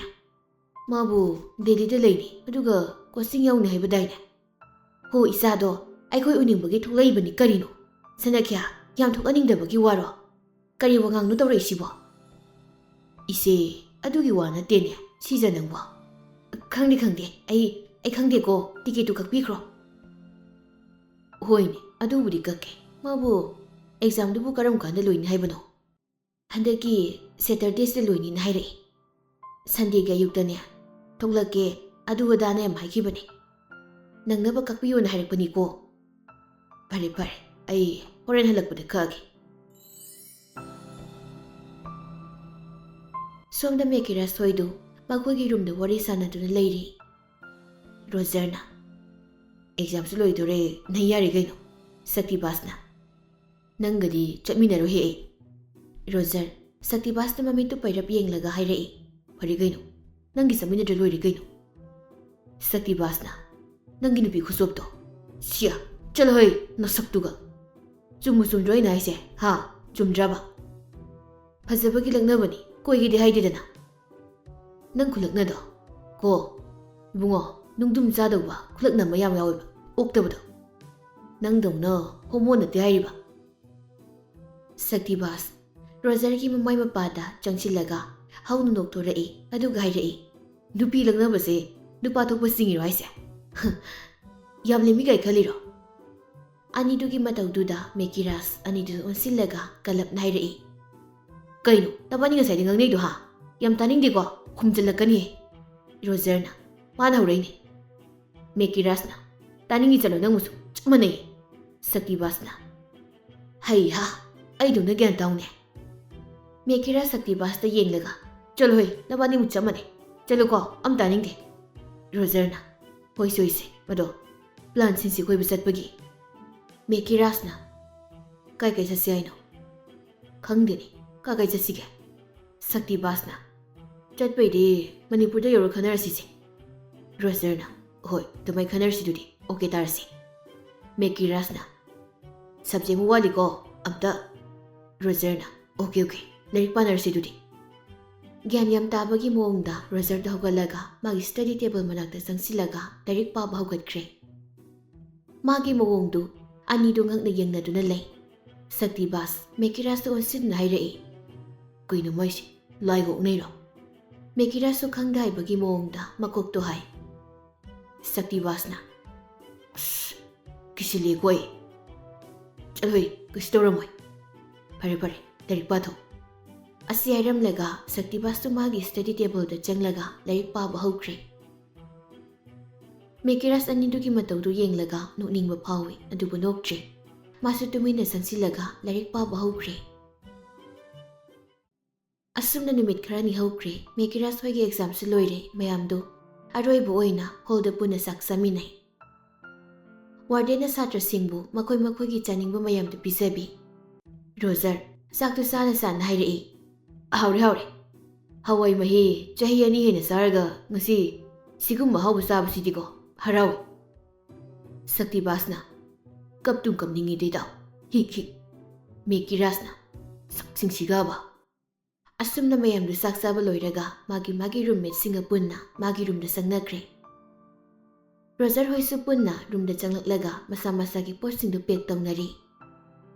ꯃꯥꯕꯨ ꯗꯦꯜꯂꯤꯗ ꯂꯩꯅꯤ, ꯑꯗꯨꯒ ꯀꯣꯆꯤꯡ ꯌꯥꯎꯅꯤ ꯍꯥꯏꯕꯗꯥꯏꯅꯦ?" "ꯍꯣ, ꯏꯆꯥꯗꯣ ꯑꯩꯈꯣꯏ ꯎꯅꯤꯡꯕꯒꯤ ꯊꯣꯛꯂꯛꯏꯕꯅꯤ꯫ ꯀꯔꯤꯅꯣ, ꯁꯅꯈ꯭ꯌꯥ, ꯌꯥꯝ ꯊꯣꯛꯍꯟꯅꯤꯡꯗꯕꯒꯤ ꯋꯥꯔꯣ? ꯀꯔꯤ ꯋꯥꯉꯥꯡꯅꯣ ꯇꯧꯔꯛꯏꯁꯤꯕꯣ?" "ꯏꯆꯦ, ꯑꯗꯨꯒꯤ ꯋꯥ ꯅꯠꯇꯦꯅꯦ, ꯁꯤꯖ ꯅꯪꯕꯣ?" "ꯈꯪꯗꯦ, ꯈꯪꯗꯦ, ꯑꯩ, ꯑꯩ ꯈꯪꯗꯦꯀꯣ, ꯇꯤꯀꯦꯠꯇꯨ ꯀꯛꯄꯤꯈ꯭ꯔꯣ꯫" "ꯍꯣꯏꯅꯦ, ꯑꯗꯨꯕꯨꯗꯤ ꯀꯛꯀꯦ꯫ ꯃꯥꯕꯨ ꯑꯦꯛꯖꯥꯝꯗꯨꯕꯨ ꯀꯔꯝ ꯀꯥꯟꯗ ꯂꯣꯏꯅꯤ ꯍꯥꯏꯕꯅꯣ?" "ꯍꯟꯗꯛꯀꯤ ꯁꯦꯇꯔꯗꯦꯁꯤꯗ ꯂꯣꯏꯅꯤꯅ ꯍꯥꯏꯔꯛꯏ꯫ ꯁꯟꯗꯦꯒꯤ ꯑꯌꯨꯛꯇꯅꯦ ꯊꯣꯛꯂꯛꯀꯦ, ꯑꯗꯨ ꯑꯗꯥꯅ ꯌꯥꯝ ꯍꯥꯏꯈꯤꯕꯅꯤ꯫ ꯅꯪꯅꯕ ꯀꯛꯄꯤꯌꯣꯅ ꯍꯥꯏꯔꯛꯄꯅꯤꯀꯣ꯫ ꯐꯔꯦ, ꯐꯔꯦ, ꯑꯩ ꯍꯣꯔꯦꯟ ꯍꯜꯂꯛꯄꯗ ꯀꯛꯑꯒꯦ꯫" ꯁꯣꯝꯗ ꯃꯦꯀꯤꯔꯥꯁ ꯍꯣꯏꯗꯨ ꯃꯈꯣꯏꯒꯤ ꯔꯨꯝꯗ ꯋꯥꯔꯤ ꯁꯥꯟꯅꯗꯨꯅ ꯂꯩꯔꯤ꯫ ꯔꯣꯖꯔꯅ, "ꯑꯦꯛꯖꯥꯝꯁꯨ ꯂꯣꯏꯗꯣꯔꯦ, ꯅꯩ ꯌꯥꯔꯦ ꯀꯩꯅꯣ꯫ ꯁꯛꯇꯤꯕꯥꯁꯅ ꯅꯪꯒꯗꯤ ꯆꯠꯃꯤꯟꯅꯔꯣꯏꯍꯦ ꯑꯩ꯫" ꯔꯣꯖꯔ, ꯁꯛꯇꯤꯕꯥꯁꯅ ꯃꯃꯤꯠꯇꯨ ꯄꯩꯔꯞ ꯌꯦꯡꯂꯒ ꯍꯥꯏꯔꯛꯏ, "ꯐꯔꯦ ꯀꯩꯅꯣ, ꯅꯪꯒꯤ ꯆꯠꯃꯤꯟꯅꯗ꯭ꯔ ꯂꯣꯏꯔꯦ ꯀꯩꯅꯣ꯫" ꯁꯛꯇꯤꯕꯥꯁꯅ, "ꯅꯪꯒꯤ ꯅꯨꯄꯤ ꯈꯨꯆꯣꯞꯇꯣ꯫ ꯁꯤꯌꯥ, ꯆꯠꯂꯣꯍꯦ, ꯅꯁꯛꯇꯨꯒ꯫ ꯆꯨꯝꯕꯨ ꯆꯨꯝꯗ꯭ꯔꯣ ꯑꯩꯅ ꯍꯥꯏꯁꯦ, ꯍꯥ? ꯆꯨꯝꯗ꯭ꯔꯕ? ꯐꯖꯕꯒꯤ ꯂꯛꯅꯕꯅꯤ, ꯀꯣꯏꯒꯦꯗꯤ ꯍꯥꯏꯗꯦꯗꯅ꯫ ꯅꯪ ꯈꯨꯂꯛꯅꯗꯣ ꯀꯣ, ꯏꯕꯨꯡꯉꯣ, ꯅꯨꯡꯗꯨꯝ ꯆꯥꯗꯧꯕ ꯈꯨꯂꯛꯅ ꯃꯌꯥꯝ ꯌꯥꯎꯋꯦꯕ, ꯑꯣꯛꯇꯕꯗꯣ꯫ ꯅꯪꯗꯧꯅ ꯍꯣꯃꯣ ꯅꯠꯇꯦ ꯍꯥꯏꯔꯤꯕ꯫" ꯁꯛꯇꯤꯕꯥꯁ ꯔꯣꯖꯔꯒꯤ ꯃꯃꯥꯏ ꯃꯄꯥꯗ ꯆꯪꯁꯤꯜꯂꯒ ꯍꯧꯅ ꯅꯣꯛꯊꯣꯔꯛꯏ, ꯑꯗꯨꯒ ꯍꯥꯏꯔꯛꯏ, "ꯅꯨꯄꯤ ꯂꯛꯅꯕꯁꯦ ꯅꯨꯄꯥ ꯊꯣꯛꯄ ꯆꯤꯡꯉꯤꯔꯣ ꯍꯥꯏꯁꯦ? ꯌꯥꯝ ꯂꯦꯝꯃꯤ ꯀꯥꯏ ꯈꯜꯂꯤꯔꯣ?" ꯑꯅꯤꯗꯨꯒꯤ ꯃꯇꯧꯗꯨꯗ ꯃꯦꯀꯤꯔꯥꯁ ꯑꯅꯤꯗꯨ ꯑꯣꯟꯁꯤꯜꯂꯒ ꯀꯂꯞꯅ ꯍꯥꯏꯔꯛꯏ, ꯀꯩꯅꯣ ꯅꯕꯥꯅꯤ ꯉꯁꯥꯏꯗꯤ ꯉꯥꯡꯅꯩꯗꯣ, ꯍꯥ? ꯌꯥꯝ ꯇꯥꯅꯤꯡꯗꯦꯀꯣ, ꯈꯨꯝꯖꯤꯜꯂꯛꯀꯅꯤ꯫ ꯔꯣꯖꯔꯅ ꯃꯥꯅ ꯍꯧꯔꯛꯏꯅꯦ꯫ ꯃꯦꯀꯤꯔꯥꯁꯅ, "ꯇꯥꯅꯤꯡꯉꯤ, ꯆꯠꯂꯣ, ꯅꯪꯕꯨꯁꯨ ꯆꯞ ꯃꯥꯟꯅꯩ"꯫ ꯁꯛꯇꯤꯕꯥꯁꯅ, "ꯍꯩ ꯍꯥ, ꯑꯩꯗꯧꯅ ꯒ꯭ꯌꯥꯟ ꯇꯥꯎꯅꯦ"꯫ ꯃꯦꯀꯤꯔꯥꯁ ꯁꯛꯇꯤꯕꯥꯁꯇ ꯌꯦꯡꯂꯒ, "ꯆꯠꯂꯣꯍꯦ, ꯅꯕꯥꯅꯤꯃꯨꯛ ꯆꯞ ꯃꯥꯟꯅꯩ, ꯆꯠꯂꯨꯀꯣ, ꯑꯝ ꯇꯥꯅꯤꯡꯗꯦ"꯫ ꯔꯣꯖꯔꯅ, "ꯍꯣꯏꯁꯦ ꯍꯣꯏꯁꯦ, ꯑꯗꯣ ꯄ꯭ꯂꯥꯟ ꯁꯤꯟꯁꯤ ꯀꯣꯏꯕ ꯆꯠꯄꯒꯤ"꯫ ꯃꯦꯀꯤꯔꯥꯁꯅ, "ꯀꯥꯏ ꯀꯥꯏ ꯆꯠꯁꯤ ꯍꯥꯏꯅꯣ?" "ꯈꯪꯗꯦꯅꯦ, ꯀꯥꯏ ꯀꯥꯏ ꯆꯠꯁꯤꯒꯦ?" ꯁꯛꯇꯤꯕꯥꯁꯅ, "ꯆꯠꯄꯩꯗꯤ ꯃꯅꯤꯄꯨꯔꯗ ꯌꯧꯔ ꯈꯟꯅꯔꯁꯤꯁꯦ"꯫ ꯔꯣꯖꯔꯅ, "ꯍꯣꯏ, ꯑꯗꯨꯃꯥꯏ ꯈꯟꯅꯔꯁꯤꯗꯨꯗꯤ, ꯑꯣꯀꯦ ꯇꯥꯔꯁꯤ"꯫ ꯃꯦꯀꯤꯔꯥꯁꯅ, "ꯁꯕꯖꯦꯛ ꯑꯃ ꯋꯥꯠꯂꯤꯀꯣ, ꯑꯝꯇ"꯫ ꯔꯣꯖꯔꯅ, "ꯑꯣꯀꯦ ꯑꯣꯀꯦ, ꯂꯥꯏꯔꯤꯛ ꯄꯥꯅꯔꯁꯤ ꯑꯗꯨꯗꯤ"꯫ ꯒ꯭ꯌꯥꯟ ꯌꯥꯝ ꯇꯥꯕꯒꯤ ꯃꯑꯣꯡꯗ ꯔꯣꯖꯔꯗ ꯍꯧꯒꯠꯂꯒ ꯃꯥꯒꯤ ꯁ꯭ꯇꯗꯤ ꯇꯦꯕꯜ ꯃꯅꯥꯛꯇ ꯆꯪꯁꯤꯜꯂꯒ ꯂꯥꯏꯔꯤꯛ ꯄꯥꯕ ꯍꯧꯒꯠꯈ꯭ꯔꯦ꯫ ꯃꯥꯒꯤ ꯃꯑꯣꯡꯗꯨ ꯑꯅꯤꯗꯨ ꯉꯛꯅ ꯌꯦꯡꯅꯗꯨꯅ ꯂꯩ꯫ ꯁꯛꯇꯤꯕꯥꯁ ꯃꯦꯀꯤꯔꯥꯁꯇ ꯑꯣꯟꯁꯤꯟꯗꯨꯅ ꯍꯥꯏꯔꯛꯏ, "ꯀꯩꯅꯣ ꯃꯣꯏꯁꯦ, ꯂꯥꯏꯒ ꯑꯣꯛꯅꯩꯔꯣ?" ꯃꯦꯀꯤꯔꯥꯁꯁꯨ ꯈꯪꯗ ꯍꯩꯕꯒꯤ ꯃꯑꯣꯡꯗ ꯃꯀꯣꯛꯇꯣ ꯍꯥꯏ꯫ ꯁꯛꯇꯤꯕꯥꯁꯅ, "ꯑꯁ, ꯀꯤꯁꯤꯜꯂꯦꯀꯣ ꯑꯩ꯫ ꯆꯠꯂꯣꯍꯦ, ꯀꯩꯁꯨ ꯇꯧꯔꯝꯃꯣꯏ꯫ ꯐꯔꯦ ꯐꯔꯦ, ꯂꯥꯏꯔꯤꯛ ꯄꯥꯊꯣꯛ"꯫ ꯑꯁꯤ ꯍꯥꯏꯔꯝꯂꯒ ꯁꯛꯇꯤꯕꯥꯁꯇꯨ ꯃꯥꯒꯤ ꯁ꯭ꯇꯗꯤ ꯇꯦꯕꯜꯗ ꯆꯪꯂꯒ ꯂꯥꯏꯔꯤꯛ ꯄꯥꯕ ꯍꯧꯈ꯭ꯔꯦ꯫ ꯃꯦꯀꯤꯔꯥꯁ ꯑꯅꯤꯗꯨꯒꯤ ꯃꯇꯧꯗꯨ ꯌꯦꯡꯂꯒ ꯅꯣꯛꯅꯤꯡꯕ ꯐꯥꯎꯏ, ꯑꯗꯨꯕꯨ ꯅꯣꯛꯇ꯭ꯔꯦ꯫ ꯃꯥꯁꯨ ꯇꯨꯃꯤꯟꯅ ꯆꯪꯁꯤꯜꯂꯒ ꯂꯥꯏꯔꯤꯛ ꯄꯥꯕ ꯍꯧꯈ꯭ꯔꯦ꯫ ꯑꯁꯨꯝꯅ ꯅꯨꯃꯤꯠ ꯈꯔꯅꯤ ꯍꯧꯈ꯭ꯔꯦ꯫ ꯃꯦꯀꯤꯔꯥꯁ ꯍꯣꯏꯒꯤ ꯑꯦꯛꯖꯥꯝꯁꯨ ꯂꯣꯏꯔꯦ꯫ ꯃꯌꯥꯝꯗꯨ ꯑꯔꯣꯏꯕ ꯑꯣꯏꯅ ꯍꯣꯜꯗ ꯄꯨꯟꯅ ꯆꯥꯛ ꯆꯥꯃꯤꯟꯅꯩ꯫ ꯋꯥꯔꯗꯦꯟꯅ ꯁꯥꯇ꯭ꯔꯁꯤꯡꯕꯨ ꯃꯈꯣꯏ ꯃꯈꯣꯏꯒꯤ ꯆꯥꯅꯤꯡꯕ ꯃꯌꯥꯝꯗꯨ ꯄꯤꯖꯕꯤ꯫ ꯔꯣꯖꯔ ꯆꯥꯛꯇꯨ ꯆꯥꯅ ꯆꯥꯅ ꯍꯥꯏꯔꯛꯏ, "ꯍꯥꯎꯔꯦ, ꯍꯥꯎꯔꯦ꯫ ꯍꯋꯥꯏ ꯃꯍꯤ ꯆꯍꯤ ꯑꯅꯤ ꯍꯦꯟꯅ ꯆꯥꯔꯒ ꯉꯁꯤ ꯁꯤꯒꯨꯝꯕ ꯑꯍꯥꯎꯕ ꯆꯥꯕꯁꯤꯗꯤꯀꯣ, ꯍꯔꯥꯎꯏ"꯫ ꯁꯛꯇꯤꯕꯥꯁꯅ, "ꯀꯞꯇꯨꯝ ꯀꯞꯅꯤꯡꯉꯤꯗꯩꯗ꯫ ꯍꯤꯛ ꯍꯤꯛ"꯫ ꯃꯦꯀꯤꯔꯥꯁꯅ, "ꯁꯛꯁꯤꯡꯁꯤꯒꯕ"꯫ ꯑꯁꯨꯝꯅ ꯃꯌꯥꯝꯗꯨ ꯆꯥꯛ ꯆꯥꯕ ꯂꯣꯏꯔꯒ ꯃꯥꯒꯤ ꯃꯥꯒꯤ ꯔꯨꯝꯃꯦꯠꯁꯤꯡꯒ ꯄꯨꯟꯅ ꯃꯥꯒꯤ ꯔꯨꯝꯗ ꯆꯪꯅꯈ꯭ꯔꯦ꯫ ꯔꯣꯖꯔ ꯍꯣꯏꯁꯨ ꯄꯨꯟꯅ ꯔꯨꯝꯗ ꯆꯪꯂꯛꯂꯒ ꯃꯁꯥ ꯃꯁꯥꯒꯤ ꯄꯣꯠꯁꯤꯡꯗꯨ ꯄꯦꯛ ꯇꯧꯅꯔꯤ꯫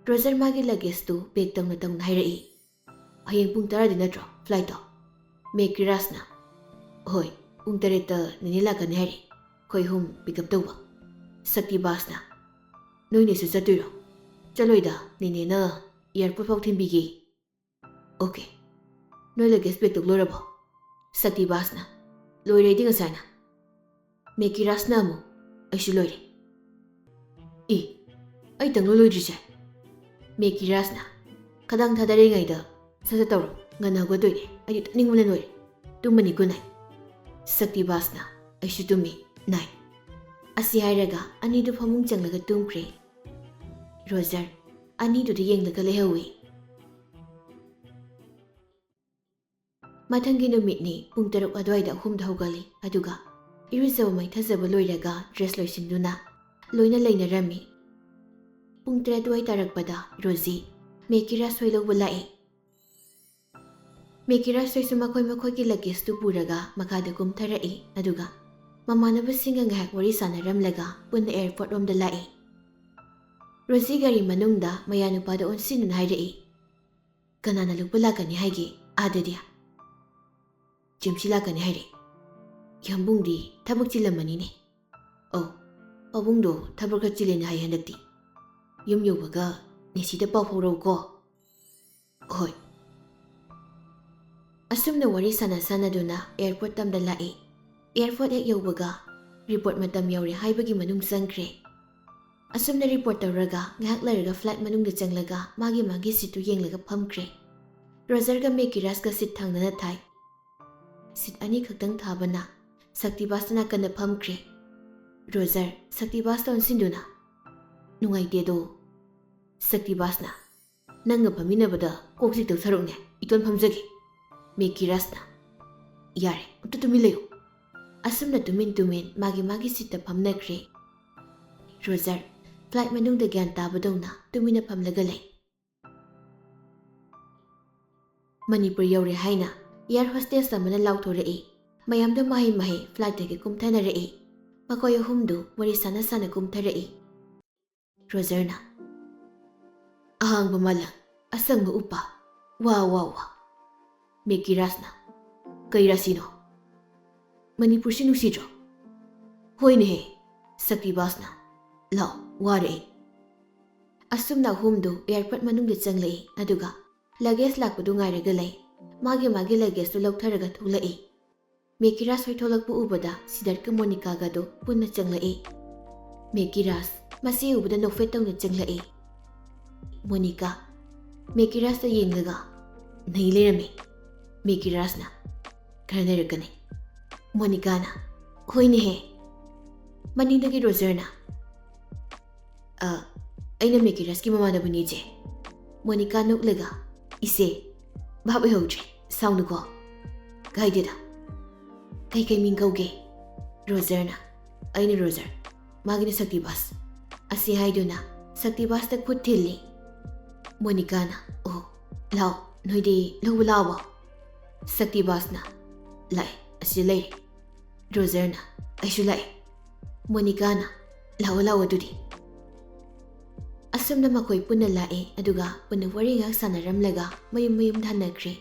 ꯔꯣꯖꯔ ꯃꯥꯒꯤ ꯂꯒꯦꯖꯇꯨ ꯄꯦꯛ ꯇꯧꯅ ꯇꯧꯅ ꯍꯥꯏꯔꯛꯏ, "ꯍꯌꯦꯡ ꯄꯨꯡ ꯇꯔꯥꯗꯤ ꯅꯠꯇ꯭ꯔꯣ ꯐ꯭ꯂꯥꯏꯠꯇꯣ?" ꯃꯦꯀꯤꯔꯥꯁꯅ, "ꯍꯣꯏ, ꯄꯨꯡ ꯇꯔꯦꯠꯇ ꯅꯦꯅꯦ ꯂꯥꯛꯀꯅꯤ ꯍꯥꯏꯔꯛꯏ, ꯑꯩꯈꯣꯏ ꯑꯍꯨꯝ ꯄꯤꯛ ꯑꯞ ꯇꯧꯕ"꯫ ꯁꯛꯇꯤꯕꯥꯁꯅ, "ꯅꯣꯏꯅꯤꯁꯨ ꯆꯠꯇꯣꯏꯔꯣ?" "ꯆꯠꯂꯣꯏꯗ, ꯅꯦꯅꯦꯅ ꯑꯦꯌꯥꯔꯄꯣꯔꯠ ꯐꯥꯎ ꯊꯤꯟꯕꯤꯒꯦ"꯫ "ꯑꯣꯀꯦ, ꯅꯣꯏ ꯂꯒꯦꯖ ꯄꯦꯛ ꯇꯧ ꯂꯣꯏꯔꯕꯣ?" ꯁꯛꯇꯤꯕꯥꯁꯅ, "ꯂꯣꯏꯔꯦꯗꯤ ꯉꯁꯥꯏꯅ꯫" ꯃꯦꯀꯤꯔꯥꯁꯅ ꯑꯃꯨꯛ, "ꯑꯩꯁꯨ ꯂꯣꯏꯔꯦ꯫" "ꯏ, ꯑꯩꯇꯪꯂꯣ ꯂꯣꯏꯗ꯭ꯔꯤꯁꯦ?" ꯃꯦꯀꯤꯔꯥꯁꯅ, "ꯈꯗꯥꯡ ꯊꯥꯗꯔꯤꯉꯩꯗ ꯁꯠ ꯁꯠ ꯇꯧꯔꯣ, ꯉꯟꯅ ꯍꯧꯒꯠꯇꯣꯏꯅꯦ, ꯑꯩꯗꯤ ꯇꯨꯝꯅꯤꯡꯕꯅ ꯂꯣꯏꯔꯦ꯫ ꯇꯨꯝꯃꯅꯤ, ꯒꯨꯗ ꯅꯥꯏꯠ꯫" ꯁꯛꯇꯤꯕꯥꯁꯅ, "ꯑꯩꯁꯨ ꯇꯨꯝꯃꯤ, ꯅꯥꯏꯠ꯫" ꯑꯁꯤ ꯍꯥꯏꯔꯒ ꯑꯅꯤꯗꯨ ꯐꯃꯨꯡ ꯆꯪꯂꯒ ꯇꯨꯝꯈ꯭ꯔꯦ꯫ ꯔꯣꯖꯔ ꯑꯅꯤꯗꯨꯗ ꯌꯦꯡꯂꯒ ꯂꯩꯍꯧꯏ꯫ ꯃꯊꯪꯒꯤ ꯅꯨꯃꯤꯠꯅꯤ, ꯄꯨꯡ ꯇꯔꯨꯛ ꯑꯗꯨꯋꯥꯏꯗ ꯑꯍꯨꯝꯗ ꯍꯧꯒꯠꯂꯤ, ꯑꯗꯨꯒ ꯏꯔꯨꯖꯕ ꯃꯥꯏꯊꯖꯕ ꯂꯣꯏꯔꯒ ꯗ꯭ꯔꯦꯁ ꯂꯣꯏꯁꯤꯟꯗꯨꯅ ꯂꯣꯏꯅ ꯂꯩꯅꯔꯝꯃꯤ꯫ ꯄꯨꯡ ꯇꯔꯦꯠ ꯑꯗꯨꯋꯥꯏ ꯇꯥꯔꯛꯄꯗ ꯔꯣꯖꯤ ꯃꯦꯀꯤꯔꯥꯁ ꯍꯣꯏ ꯂꯧꯕ ꯂꯥꯛꯏ꯫ ꯃꯦꯀꯤꯔꯥꯁ ꯍꯣꯏꯁꯨ ꯃꯈꯣꯏ ꯃꯈꯣꯏꯒꯤ ꯂꯒꯦꯖꯇꯨ ꯄꯨꯔꯒ ꯃꯈꯥꯗ ꯀꯨꯝꯊꯔꯛꯏ, ꯑꯗꯨꯒ ꯃꯃꯥꯟꯅꯕꯁꯤꯡꯒ ꯉꯥꯏꯍꯥꯛ ꯋꯥꯔꯤ ꯁꯥꯟꯅꯔꯝꯂꯒ ꯄꯨꯟꯅ ꯑꯦꯌꯔꯄꯣꯔꯠ ꯔꯣꯝꯗ ꯂꯥꯛꯏ꯫ ꯔꯣꯖꯤ ꯒꯥꯔꯤ ꯃꯅꯨꯡꯗ ꯃꯌꯥꯅꯨꯄꯥꯗ ꯑꯣꯟꯁꯤꯟꯗꯨꯅ ꯍꯥꯏꯔꯛꯏ, "ꯀꯅꯥꯅ ꯂꯧꯕ ꯂꯥꯛꯀꯅꯤ ꯍꯥꯏꯒꯦ ꯑꯥꯗꯗꯤ?" "ꯖꯦꯝꯁꯤ ꯂꯥꯛꯀꯅꯤ ꯍꯥꯏꯔꯦ꯫ ꯌꯥꯝꯕꯨꯡꯗꯤ ꯊꯕꯛ ꯆꯤꯜꯂꯝꯃꯅꯤꯅꯦ꯫" "ꯑꯧ, ꯄꯥꯕꯨꯡꯗꯣ ꯊꯕꯛ ꯈꯔ ꯆꯤꯜꯂꯦꯅ ꯍꯥꯏ ꯍꯟꯗꯛꯇꯤ꯫ ꯌꯨꯝ ꯌꯧꯕꯒ ꯅꯦꯁꯤꯗ ꯄꯥꯎ ꯐꯥꯎꯔꯛꯎꯀꯣ꯫" "ꯍꯣꯏ꯫" ꯑꯁꯨꯝꯅ ꯋꯥꯔꯤ ꯁꯥꯟꯅ ꯁꯥꯟꯅꯗꯨꯅ ꯑꯦꯌꯔꯄꯣꯔꯠ ꯇꯝꯗ ꯂꯥꯛꯏ꯫ ꯑꯦꯌꯔꯄꯣꯔꯠ ꯍꯦꯛ ꯌꯧꯕꯒ ꯔꯤꯄꯣꯔꯠ ꯃꯇꯝ ꯌꯧꯔꯦ ꯍꯥꯏꯕꯒꯤ ꯃꯅꯨꯡ ꯆꯪꯈ꯭ꯔꯦ꯫ ꯑꯁꯨꯝꯅ ꯔꯤꯄꯣꯔꯠ ꯇꯧꯔꯒ ꯉꯥꯏꯍꯥꯛ ꯂꯩꯔꯒ ꯐ꯭ꯂꯥꯏꯠ ꯃꯅꯨꯡꯗ ꯆꯪꯂꯒ ꯃꯥꯒꯤ ꯃꯥꯒꯤ ꯁꯤꯠꯇꯨ ꯌꯦꯡꯂꯒ ꯐꯝꯈ꯭ꯔꯦ꯫ ꯔꯣꯖꯔꯒ ꯃꯦꯀꯤꯔꯥꯁꯀ ꯁꯤꯠ ꯊꯪꯅꯅ ꯊꯥꯏ꯫ ꯁꯤꯠ ꯑꯅꯤꯈꯛꯇꯪ ꯊꯥꯕꯅ ꯁꯛꯇꯤꯕꯥꯁꯇ ꯅꯥꯀꯟꯗ ꯐꯝꯈ꯭ꯔꯦ꯫ ꯔꯣꯖꯔ ꯁꯛꯇꯤꯕꯥꯁꯇ ꯑꯣꯟꯁꯤꯟꯗꯨꯅ, "ꯅꯨꯡꯉꯥꯏꯇꯦꯗꯣ꯫" ꯁꯛꯇꯤꯕꯥꯁꯅ, "ꯅꯪꯒ ꯐꯝꯃꯤꯟꯅꯕꯗ ꯀꯣꯛ ꯆꯤꯛꯇꯧ ꯁꯔꯨꯛꯅꯦ, ꯏꯇꯣꯟ ꯐꯝꯖꯒꯦ꯫" ꯃꯦꯀꯤꯔꯥꯁꯅ, "ꯌꯥꯔꯦ, ꯑꯝꯇ ꯇꯨꯃꯤꯟ ꯂꯩꯌꯨ꯫" ꯑꯁꯨꯝꯅ ꯇꯨꯃꯤꯟ ꯇꯨꯃꯤꯟ ꯃꯥꯒꯤ ꯃꯥꯒꯤ ꯁꯤꯠꯇ ꯐꯝꯅꯈ꯭ꯔꯦ꯫ ꯔꯣꯖꯔ ꯐ꯭ꯂꯥꯏꯠ ꯃꯅꯨꯡꯗ ꯒ꯭ꯌꯥꯟ ꯇꯥꯕꯗꯧꯅ ꯇꯨꯃꯤꯟꯅ ꯐꯝꯂꯒ ꯂꯩ꯫ ꯃꯅꯤꯄꯨꯔ ꯌꯧꯔꯦ ꯍꯥꯏꯅ ꯑꯦꯌꯔ ꯍꯣꯁꯇꯦꯁ ꯑꯃꯅ ꯂꯥꯎꯊꯣꯔꯛꯏ꯫ ꯃꯌꯥꯝꯗꯣ ꯃꯍꯩ ꯃꯍꯩ ꯐ꯭ꯂꯥꯏꯠꯇꯒꯤ ꯀꯨꯝꯊꯅꯔꯛꯏ꯫ ꯃꯈꯣꯏ ꯑꯍꯨꯝꯗꯨ ꯋꯥꯔꯤ ꯁꯥꯟꯅ ꯁꯥꯟꯅ ꯀꯨꯝꯊꯔꯛꯏ꯫ ꯔꯣꯖꯔꯅ, "ꯑꯍꯥꯡꯕ ꯃꯥꯂꯪ, ꯑꯁꯪꯕ ꯎꯄꯥꯜ, ꯋꯥ, ꯋꯥ, ꯋꯥ꯫" ꯃꯦꯀꯤꯔꯥꯁꯅ, "ꯀꯩ ꯔꯥꯁꯤꯅꯣ? ꯃꯅꯤꯄꯨꯔꯁꯤ ꯅꯨꯡꯁꯤꯗ꯭ꯔꯣ?" "ꯍꯣꯏꯅꯦꯍꯦ꯫" ꯁꯛꯇꯤꯕꯥꯁꯅ, "ꯂꯥꯛꯑꯣ, ꯋꯥꯔꯦ ꯑꯩ꯫" ꯑꯁꯨꯝꯅ ꯑꯍꯨꯝꯗꯨ ꯑꯦꯌꯔꯄꯣꯔꯠ ꯃꯅꯨꯡꯗ ꯆꯪꯂꯛꯏ, ꯑꯗꯨꯒ ꯂꯒꯦꯖ ꯂꯥꯛꯄꯗꯨ ꯉꯥꯏꯔꯒ ꯂꯩ꯫ ꯃꯥꯒꯤ ꯃꯥꯒꯤ ꯂꯒꯦꯖꯇꯨ ꯂꯧꯊꯔꯒ ꯊꯣꯛꯂꯛꯏ꯫ ꯃꯦꯀꯤꯔꯥꯖ ꯍꯣꯏ ꯊꯣꯛꯂꯛꯄ ꯎꯕꯗ ꯁꯤꯗꯥꯔꯠꯀ ꯃꯣꯅꯤꯀꯥꯒꯗꯨ ꯄꯨꯟꯅ ꯆꯪꯂꯛꯏ꯫ ꯃꯦꯀꯤꯔꯥꯖ ꯃꯁꯤ ꯎꯕꯗ ꯅꯣꯛꯐꯦꯠ ꯇꯧꯅ ꯆꯪꯂꯛꯏ꯫ ꯃꯣꯅꯤꯀꯥ ꯃꯦꯀꯤꯔꯥꯖꯇ ꯌꯦꯡꯂꯒ, "ꯅꯩ ꯂꯩꯔꯝꯃꯤ꯫" ꯃꯦꯀꯤꯔꯥꯖꯅ, "ꯈꯔ ꯅꯩꯔꯛꯀꯅꯤ꯫" ꯃꯣꯅꯤꯀꯥꯅ, "ꯍꯣꯏꯅꯦꯍꯦ꯫" ꯃꯅꯤꯡꯗꯒꯤ ꯔꯣꯖꯔꯅ, "ꯑ, ꯑꯩꯅ ꯃꯦꯀꯤꯔꯥꯖꯀꯤ ꯃꯃꯥꯟꯅꯕꯅꯤ, ꯏꯆꯦ꯫" ꯃꯣꯅꯤꯀꯥ ꯅꯣꯛꯂꯒ, "ꯏꯆꯦ, ꯚꯥꯞ ꯑꯣꯏꯍꯧꯗ꯭ꯔꯦ, ꯁꯥꯎꯅꯨꯀꯣ꯫" "ꯀꯥꯏꯗꯦꯗ꯫" "ꯀꯩꯀꯩ ꯃꯤꯡ ꯀꯧꯒꯦ?" ꯔꯣꯖꯔꯅ, "ꯑꯩꯅ ꯔꯣꯖꯔ, ꯃꯥꯒꯤꯅ ꯁꯛꯇꯤꯕꯥꯁ꯫" ꯑꯁꯤ ꯍꯥꯏꯗꯨꯅ ꯁꯛꯇꯤꯕꯥꯁꯇ ꯈꯨꯠ ꯊꯤꯜꯂꯤ꯫ ꯃꯣꯅꯤꯀꯥꯅ, "ꯑꯣ, ꯂꯥꯛꯑꯣ, ꯅꯣꯏꯗꯤ ꯂꯧꯕ ꯂꯥꯛꯑꯕꯣ?" ꯁꯛꯇꯤꯕꯥꯁꯅ, "ꯂꯥꯛꯑꯦ, ꯑꯁꯤꯗ ꯂꯩꯔꯦ꯫" ꯔꯣꯖꯔꯅ, "ꯑꯩꯁꯨ ꯂꯥꯛꯑꯦ꯫" ꯃꯣꯅꯤꯀꯥꯅ, "ꯂꯥꯛꯑꯣ, ꯂꯥꯛꯑꯣ ꯑꯗꯨꯗꯤ꯫" ꯑꯁꯨꯝꯅ ꯃꯈꯣꯏ ꯄꯨꯟꯅ ꯂꯥꯛꯑꯦ, ꯑꯗꯨꯒ ꯄꯨꯟꯅ ꯋꯥꯔꯤ ꯉꯥꯏꯍꯥꯛ ꯁꯥꯟꯅꯔꯝꯂꯒ ꯃꯌꯨꯝ ꯃꯌꯨꯝꯗ ꯍꯟꯅꯈ꯭ꯔꯦ꯫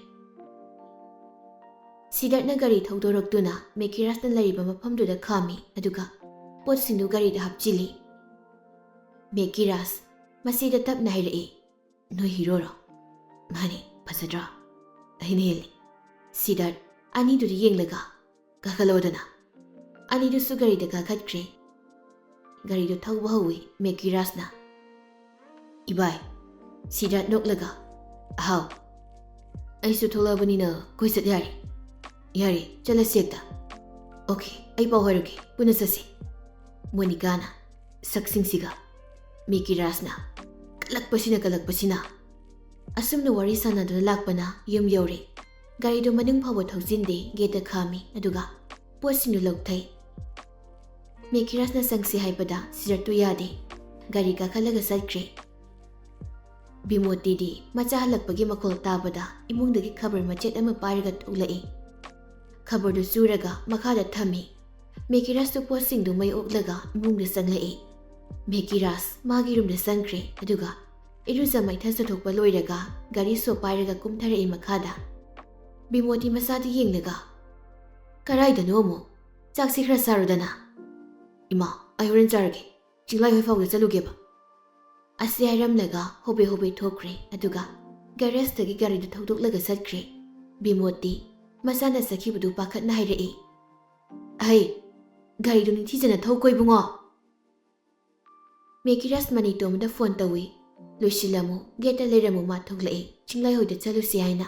ꯁꯤꯗꯥꯔꯠꯅ ꯒꯥꯔꯤ ꯊꯧꯗꯣꯔꯛꯇꯨꯅ ꯃꯦꯀꯤꯔꯥꯖꯅ ꯂꯩꯔꯤꯕ ꯃꯐꯝꯗꯨꯗ ꯈꯥꯝꯃꯤ, ꯑꯗꯨꯒ ꯄꯣꯠꯁꯤꯡꯗꯨ ꯒꯥꯔꯤꯗ ꯍꯥꯞꯆꯤꯜꯂꯤ꯫ ꯃꯦꯀꯤꯔꯥꯖ ꯃꯁꯤꯗ ꯇꯞꯅ ꯍꯥꯏꯔꯛꯏ, "ꯅꯣꯏ ꯍꯤꯔꯣꯔꯣ?" "ꯃꯥꯅꯤ, ꯐꯖꯗ꯭ꯔꯣ?" "ꯑꯩꯅ ꯍꯦꯜꯂꯤ꯫" ꯁꯤꯗꯥꯔꯠ ꯑꯅꯤꯗꯨꯗ ꯌꯦꯡꯂꯒ, "ꯀꯥꯈꯠꯂꯛꯑꯣꯗꯅ꯫" ꯑꯅꯤꯗꯨꯁꯨ ꯒꯥꯔꯤꯗ ꯀꯥꯈꯠꯈ꯭ꯔꯦ꯫ ꯒꯥꯔꯤꯗꯨ ꯊꯧꯕ ꯍꯧꯏ꯫ ꯃꯦꯀꯤꯔꯥꯖꯅ, "ꯏꯕꯥꯏ꯫" ꯁꯤꯗꯥꯔꯠ ꯅꯣꯛꯂꯒ, "ꯑꯍꯥꯎ, ꯑꯩꯁꯨ ꯊꯣꯛꯂꯛꯑꯕꯅꯤꯅ ꯀꯣꯏ ꯆꯠ ꯌꯥꯔꯦ꯫" "ꯌꯥꯔꯦ, ꯆꯠꯂꯁꯤ ꯍꯦꯛꯇ꯫" "ꯑꯣꯀꯦ, ꯑꯩ ꯄꯥꯎ ꯍꯥꯏꯔꯛꯀꯦ, ꯄꯨꯟꯅ ꯆꯠꯁꯤ꯫" ꯃꯣꯅꯤꯀꯥꯅ, "ꯁꯛꯁꯤꯡꯁꯤꯒ꯫" ꯃꯦꯀꯤꯔꯥꯖꯅ, "ꯀꯜꯂꯛꯄꯁꯤꯅ, ꯀꯜꯂꯛꯄꯁꯤꯅ꯫" ꯑꯁꯨꯝꯅ ꯋꯥꯔꯤ ꯁꯥꯟꯅꯗꯨꯅ ꯂꯥꯛꯄꯅ ꯌꯨꯝ ꯌꯧꯔꯦ꯫ ꯒꯥꯔꯤꯗꯨ ꯃꯅꯨꯡ ꯐꯥꯎꯕ ꯊꯧꯖꯤꯟꯗꯦ, ꯒꯦꯠꯇ ꯈꯥꯝꯃꯤ, ꯑꯗꯨꯒ ꯄꯣꯠꯁꯤꯡꯗꯨ ꯂꯧꯊꯩ꯫ ꯃꯦꯀꯤꯔꯥꯖꯅ ꯆꯪꯁꯤ ꯍꯥꯏꯕꯗ ꯁꯤꯗꯥꯔꯠꯇꯨ ꯌꯥꯗꯦ꯫ ꯒꯥꯔꯤ ꯀꯥꯈꯠꯂꯒ ꯆꯠꯈ꯭ꯔꯦ꯫ ꯕꯤꯃꯣꯇꯤꯗꯤ ꯃꯆꯥ ꯍꯜꯂꯛꯄꯒꯤ ꯃꯈꯣꯜ ꯇꯥꯕꯗ ꯏꯃꯨꯡꯗꯒꯤ ꯈꯕꯔ ꯃꯆꯦꯠ ꯑꯃ ꯄꯥꯏꯔꯒ ꯊꯣꯛꯂꯛꯏ꯫ ꯈꯕꯔꯗꯨ ꯆꯨꯔꯒ ꯃꯈꯥꯗ ꯊꯝꯃꯤ꯫ ꯃꯦꯀꯤꯔꯥꯖꯇꯨ ꯄꯣꯠꯁꯤꯡꯗꯨ ꯃꯩ ꯑꯣꯛꯂꯒ ꯏꯃꯨꯡꯗ ꯆꯪꯂꯛꯏ꯫ ꯃꯦꯀꯤꯔꯥꯖ ꯃꯥꯒꯤ ꯔꯨꯝꯗ ꯆꯪꯈ꯭ꯔꯦ, ꯑꯗꯨꯒ ꯏꯔꯨꯖ ꯃꯥꯏꯊꯖ ꯊꯣꯛꯄ ꯂꯣꯏꯔꯒ ꯒꯥꯔꯤ ꯁꯣ ꯄꯥꯏꯔꯒ ꯀꯨꯝꯊꯔꯛꯏ ꯃꯈꯥꯗ꯫ ꯕꯤꯃꯣꯇꯤ ꯃꯆꯥꯗꯨ ꯌꯦꯡꯂꯒ, "ꯀꯔꯥꯏꯗꯅꯣ ꯑꯃꯨꯛ? ꯆꯥꯛꯁꯤ ꯈꯔ ꯆꯥꯔꯨꯗꯅ꯫" "ꯏꯃꯥ, ꯑꯩ ꯍꯣꯔꯦꯟ ꯆꯥꯔꯒꯦ, ꯆꯤꯡꯂꯥꯏ ꯍꯣꯏ ꯐꯥꯎꯗ ꯆꯠꯂꯨꯒꯦꯕ꯫" ꯑꯁꯤ ꯍꯥꯏꯔꯝꯂꯒ ꯍꯣꯕꯦ ꯍꯣꯕꯦ ꯊꯣꯛꯈ꯭ꯔꯦ, ꯑꯗꯨꯒ ꯒꯦꯔꯦꯖꯇꯒꯤ ꯒꯥꯔꯤꯗꯨ ꯊꯧꯗꯣꯛꯂꯒ ꯆꯠꯈ꯭ꯔꯦ꯫ ꯕꯤꯃꯣꯠꯇꯤ ꯃꯆꯥꯅ ꯆꯠꯈꯤꯕꯗꯨ ꯄꯥꯈꯠꯅ ꯍꯥꯏꯔꯛꯏ, "ꯍꯩ, ꯒꯥꯔꯤꯗꯨ ꯅꯤꯡꯊꯤꯖꯅ ꯊꯧꯀꯣ ꯏꯕꯨꯡꯉꯣ!" ꯃꯦꯀꯤꯔꯥꯖ ꯃꯅꯤꯇꯣꯝꯕꯗ ꯐꯣꯟ ꯇꯧꯏ꯫ "ꯂꯣꯏꯁꯤꯜꯂꯝꯃꯨ, ꯒꯦꯠꯇ ꯂꯩꯔꯝꯃꯨ, ꯃꯥ ꯊꯣꯛꯂꯛꯏ, ꯆꯤꯡꯂꯥꯏ ꯍꯣꯏꯗ ꯆꯠꯂꯨꯁꯤ" ꯍꯥꯏꯅ꯫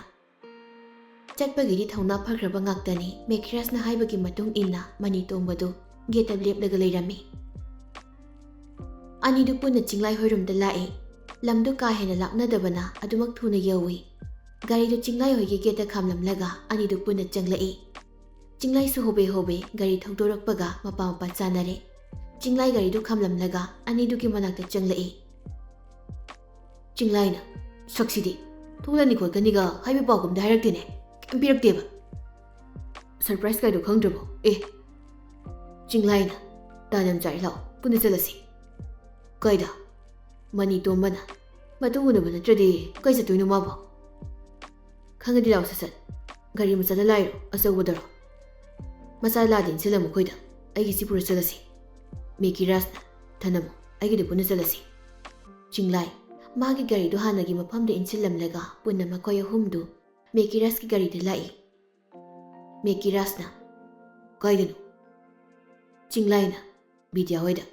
ꯆꯠꯄꯒꯤꯗꯤ ꯊꯧꯅꯥ ꯐꯈ꯭ꯔꯕ ꯉꯥꯛꯇꯅꯤ꯫ ꯃꯦꯀꯤꯔꯥꯖꯅ ꯍꯥꯏꯕꯒꯤ ꯃꯇꯨꯡ ꯏꯟꯅ ꯃꯅꯤꯇꯣꯝꯕꯗꯨ ꯒꯦꯠꯇ ꯂꯦꯞꯂꯒ ꯂꯩꯔꯝꯃꯤ꯫ ꯑꯅꯤꯗꯨ ꯄꯨꯟꯅ ꯆꯤꯡꯂꯥꯏ ꯍꯣꯏꯔꯣꯝꯗ ꯂꯥꯛꯏ꯫ ꯂꯝꯗꯨ ꯀꯥ ꯍꯦꯟꯅ ꯂꯥꯞꯅꯗꯕꯅ ꯑꯗꯨꯃꯛ ꯊꯨꯅ ꯌꯧꯏ꯫ ꯒꯥꯔꯤꯗꯨ ꯆꯤꯡꯂꯥꯏ ꯍꯣꯏꯒꯤ ꯒꯦꯠꯇ ꯈꯥꯝꯂꯝꯂꯒ ꯑꯅꯤꯗꯨ ꯄꯨꯟꯅ ꯆꯪꯂꯛꯏ꯫ ꯆꯤꯡꯂꯥꯏꯁꯨ ꯍꯣꯕꯦ ꯍꯣꯕꯦ ꯒꯥꯔꯤ ꯊꯧꯗꯣꯔꯛꯄꯒ ꯃꯄꯥ ꯃꯄꯥ ꯆꯥꯅꯔꯦ꯫ ꯆꯤꯡꯂꯥꯏ ꯒꯥꯔꯤꯗꯨ ꯈꯥꯝꯂꯝꯂꯒ ꯑꯅꯤꯗꯨꯒꯤ ꯃꯅꯥꯛꯇ ꯆꯪꯂꯛꯏ꯫ ꯆꯤꯡꯂꯥꯏꯅ, "ꯁꯛꯁꯤꯗꯤ, ꯊꯣꯛꯂꯅꯤ ꯈꯣꯠꯀꯅꯤꯒ ꯍꯥꯏꯕ ꯄꯥꯎꯒꯨꯝꯗ ꯍꯥꯏꯔꯛꯇꯦꯅꯦ, ꯀꯩꯝ ꯄꯤꯔꯛꯇꯦꯕ꯫ ꯁꯔꯄ꯭ꯔꯥꯏꯖ ꯀꯥꯏꯗꯣ ꯈꯪꯗ꯭ꯔꯕꯣ? ꯑꯦ!" ꯆꯤꯡꯂꯥꯏꯅ, "ꯇꯥꯟ ꯌꯥꯝ ꯆꯥꯔꯦ, ꯂꯥꯛꯑꯣ, ꯄꯨꯟꯅ ꯆꯠꯂꯁꯤ"꯫ "ꯀꯥꯏꯗ?" ꯃꯅꯤꯇꯣꯝꯕꯅ, "ꯃꯇꯨꯡ ꯎꯅꯕ ꯅꯠꯇ꯭ꯔꯗꯤ ꯀꯥꯏ ꯆꯠꯇꯣꯏꯅꯣ ꯃꯥꯕꯣ?" "ꯈꯪꯉꯗꯤ ꯂꯥꯛꯑꯣ ꯁꯠ ꯁꯠ꯫ ꯒꯥꯔꯤ ꯃꯆꯥꯗ ꯂꯥꯛꯏꯔꯣ, ꯑꯆꯧꯕꯗꯔꯣ?" "ꯃꯆꯥ ꯂꯥꯛꯑꯗꯤ ꯏꯟꯁꯤꯜꯂꯝꯃꯨ ꯑꯩꯈꯣꯏꯗ, ꯑꯩꯒꯤ ꯁꯤ ꯄꯨꯔ ꯆꯠꯂꯁꯤ"꯫ ꯃꯦꯀꯤꯔꯥꯖꯅ, "ꯊꯅꯝꯃꯨ, ꯑꯩꯒꯤꯗ ꯄꯨꯟꯅ ꯆꯠꯂꯁꯤ"꯫ ꯆꯤꯡꯂꯥꯏ ꯃꯥꯒꯤ ꯒꯥꯔꯤꯗꯨ ꯍꯥꯟꯅꯒꯤ ꯃꯐꯝꯗ ꯏꯟꯁꯤꯜꯂꯝꯂꯒ ꯄꯨꯟꯅ ꯃꯈꯣꯏ ꯑꯍꯨꯝꯗꯨ ꯃꯦꯀꯤꯔꯥꯖꯀꯤ ꯒꯥꯔꯤꯗ ꯂꯥꯛꯏ꯫ ꯃꯦꯀꯤꯔꯥꯖꯅ, "ꯀꯥꯏꯗꯅꯣ?" ꯆꯤꯡꯂꯥꯏꯅ, "ꯕꯤꯗ꯭ꯌꯥ ꯍꯣꯏꯗ"꯫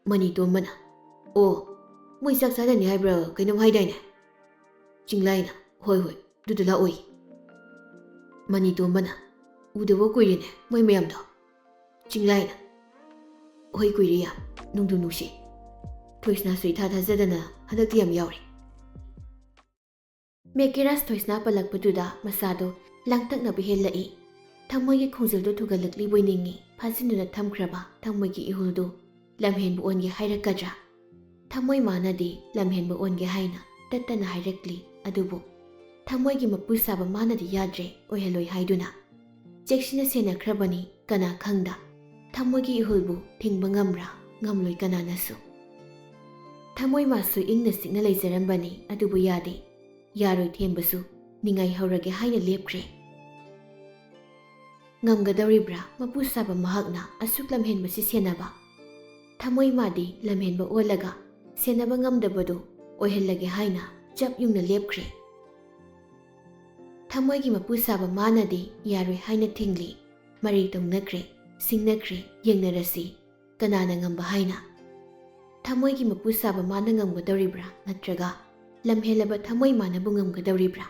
ꯃꯅꯤꯇꯣꯝꯕꯅ, "ꯑꯣ, ꯃꯣꯏ ꯆꯥꯛ ꯆꯥꯅꯅꯤ ꯍꯥꯏꯕ꯭ꯔꯥ ꯀꯩꯅꯣꯝ ꯍꯥꯏꯗꯥꯏꯅꯦ?" ꯆꯤꯡꯂꯥꯏꯅ, "ꯍꯣꯏ ꯍꯣꯏ, ꯑꯗꯨꯗ ꯂꯥꯛꯑꯣꯏ"꯫ ꯃꯅꯤꯇꯣꯝꯕꯅ, "ꯎꯗꯕ ꯀꯨꯏꯔꯦꯅꯦ ꯃꯣꯏ ꯃꯌꯥꯝꯗꯣ"꯫ ꯆꯤꯡꯂꯥꯏꯅ, "ꯍꯣꯏ, ꯀꯨꯏꯔꯦ ꯌꯥꯝ, ꯅꯨꯡꯗꯨ ꯅꯨꯡꯁꯤ꯫ ꯊꯣꯏꯁꯅꯥꯁꯨ ꯏꯊꯥ ꯊꯥꯖꯗꯅ ꯍꯟꯗꯛꯇꯤ ꯌꯥꯝ ꯌꯥꯎꯔꯦ"꯫ ꯃꯦꯀꯤꯔꯥꯖ ꯊꯣꯏꯁꯅꯥ ꯄꯜꯂꯛꯄꯗꯨꯗ ꯃꯁꯥꯗꯣ ꯂꯥꯡꯇꯛꯅꯕ ꯍꯦꯜꯂꯛꯏ꯫ ꯊꯃꯣꯏꯒꯤ ꯈꯣꯡꯖꯦꯜꯗꯨ ꯊꯨꯒꯠꯂꯛꯂꯤꯕꯣꯏ ꯅꯤꯡꯏ꯫ ꯐꯥꯖꯤꯟꯗꯨꯅ ꯊꯝꯈ꯭ꯔꯕ ꯊꯃꯣꯏꯒꯤ ꯏꯍꯨꯜꯗꯨ ꯂꯝꯍꯦꯟꯕ ꯑꯣꯟꯒꯦ ꯍꯥꯏꯔꯛꯀꯗ꯭ꯔꯥ? ꯊꯃꯣꯏ ꯃꯥꯅꯗꯤ ꯂꯝꯍꯦꯟꯕ ꯑꯣꯟꯒꯦ ꯍꯥꯏꯅ ꯇꯠꯇꯅ ꯍꯥꯏꯔꯛꯂꯤ꯫ ꯑꯗꯨꯕꯨ ꯊꯃꯣꯏꯒꯤ ꯃꯄꯨ ꯁꯥꯕ ꯃꯥꯅꯗꯤ ꯌꯥꯗ꯭ꯔꯦ, ꯑꯣꯏꯍꯜꯂꯣꯏ ꯍꯥꯏꯗꯨꯅ꯫ ꯆꯦꯛꯁꯤꯟꯅ ꯁꯦꯟꯅꯈ꯭ꯔꯕꯅꯤ, ꯀꯅꯥ ꯈꯪꯗ ꯊꯃꯣꯏꯒꯤ ꯏꯍꯨꯜꯕꯨ ꯊꯤꯡꯕ ꯉꯝꯕ꯭ꯔꯥ? ꯉꯝꯂꯣꯏ ꯀꯅꯥꯅꯁꯨ꯫ ꯊꯃꯣꯏ ꯃꯥꯁꯨ ꯏꯪꯅ ꯆꯤꯛꯅ ꯂꯩꯖꯔꯝꯕꯅꯤ, ꯑꯗꯨꯕꯨ ꯌꯥꯗꯦ꯫ ꯌꯥꯔꯣꯏ ꯊꯦꯝꯕꯁꯨ ꯅꯤꯡꯉꯥꯏ ꯍꯧꯔꯒꯦ ꯍꯥꯏꯅ ꯂꯦꯞꯈ꯭ꯔꯦ꯫ ꯉꯝꯒꯗꯧꯔꯤꯕ꯭ꯔꯥ ꯃꯄꯨ ꯁꯥꯕ ꯃꯍꯥꯛꯅ ꯑꯁꯨꯛ ꯂꯝꯍꯦꯟꯕꯁꯤ ꯁꯦꯟꯅꯕ? ꯊꯃꯣꯏ ꯃꯥꯗꯤ ꯂꯝꯍꯦꯟꯕ ꯑꯣꯜꯂꯒ ꯁꯦꯟꯅꯕ ꯉꯝꯗꯕꯗꯨ ꯑꯣꯏꯍꯜꯂꯒꯦ ꯍꯥꯏꯅ ꯆꯞ ꯌꯨꯡꯅ ꯂꯦꯞꯈ꯭ꯔꯦ꯫ ꯊꯃꯣꯏꯒꯤ ꯃꯄꯨ ꯁꯥꯕ ꯃꯥꯅꯗꯤ ꯌꯥꯔꯣꯏ ꯍꯥꯏꯅ ꯊꯤꯡꯂꯤ꯫ ꯃꯔꯩ ꯇꯧꯅꯈ꯭ꯔꯦ, ꯁꯤꯡꯅꯈ꯭ꯔꯦ, ꯌꯦꯡꯅꯔꯁꯤ ꯀꯅꯥꯅ ꯉꯝꯕ ꯍꯥꯏꯅ꯫ ꯊꯃꯣꯏꯒꯤ ꯃꯄꯨ ꯁꯥꯕ ꯃꯥꯅ ꯉꯝꯒꯗꯧꯔꯤꯕ꯭ꯔꯥ, ꯅꯠꯇ꯭ꯔꯒ ꯂꯝꯍꯦꯜꯂꯕ ꯊꯃꯣꯏ ꯃꯥꯅꯕꯨ ꯉꯝꯒꯗꯧꯔꯤꯕ꯭ꯔꯥ?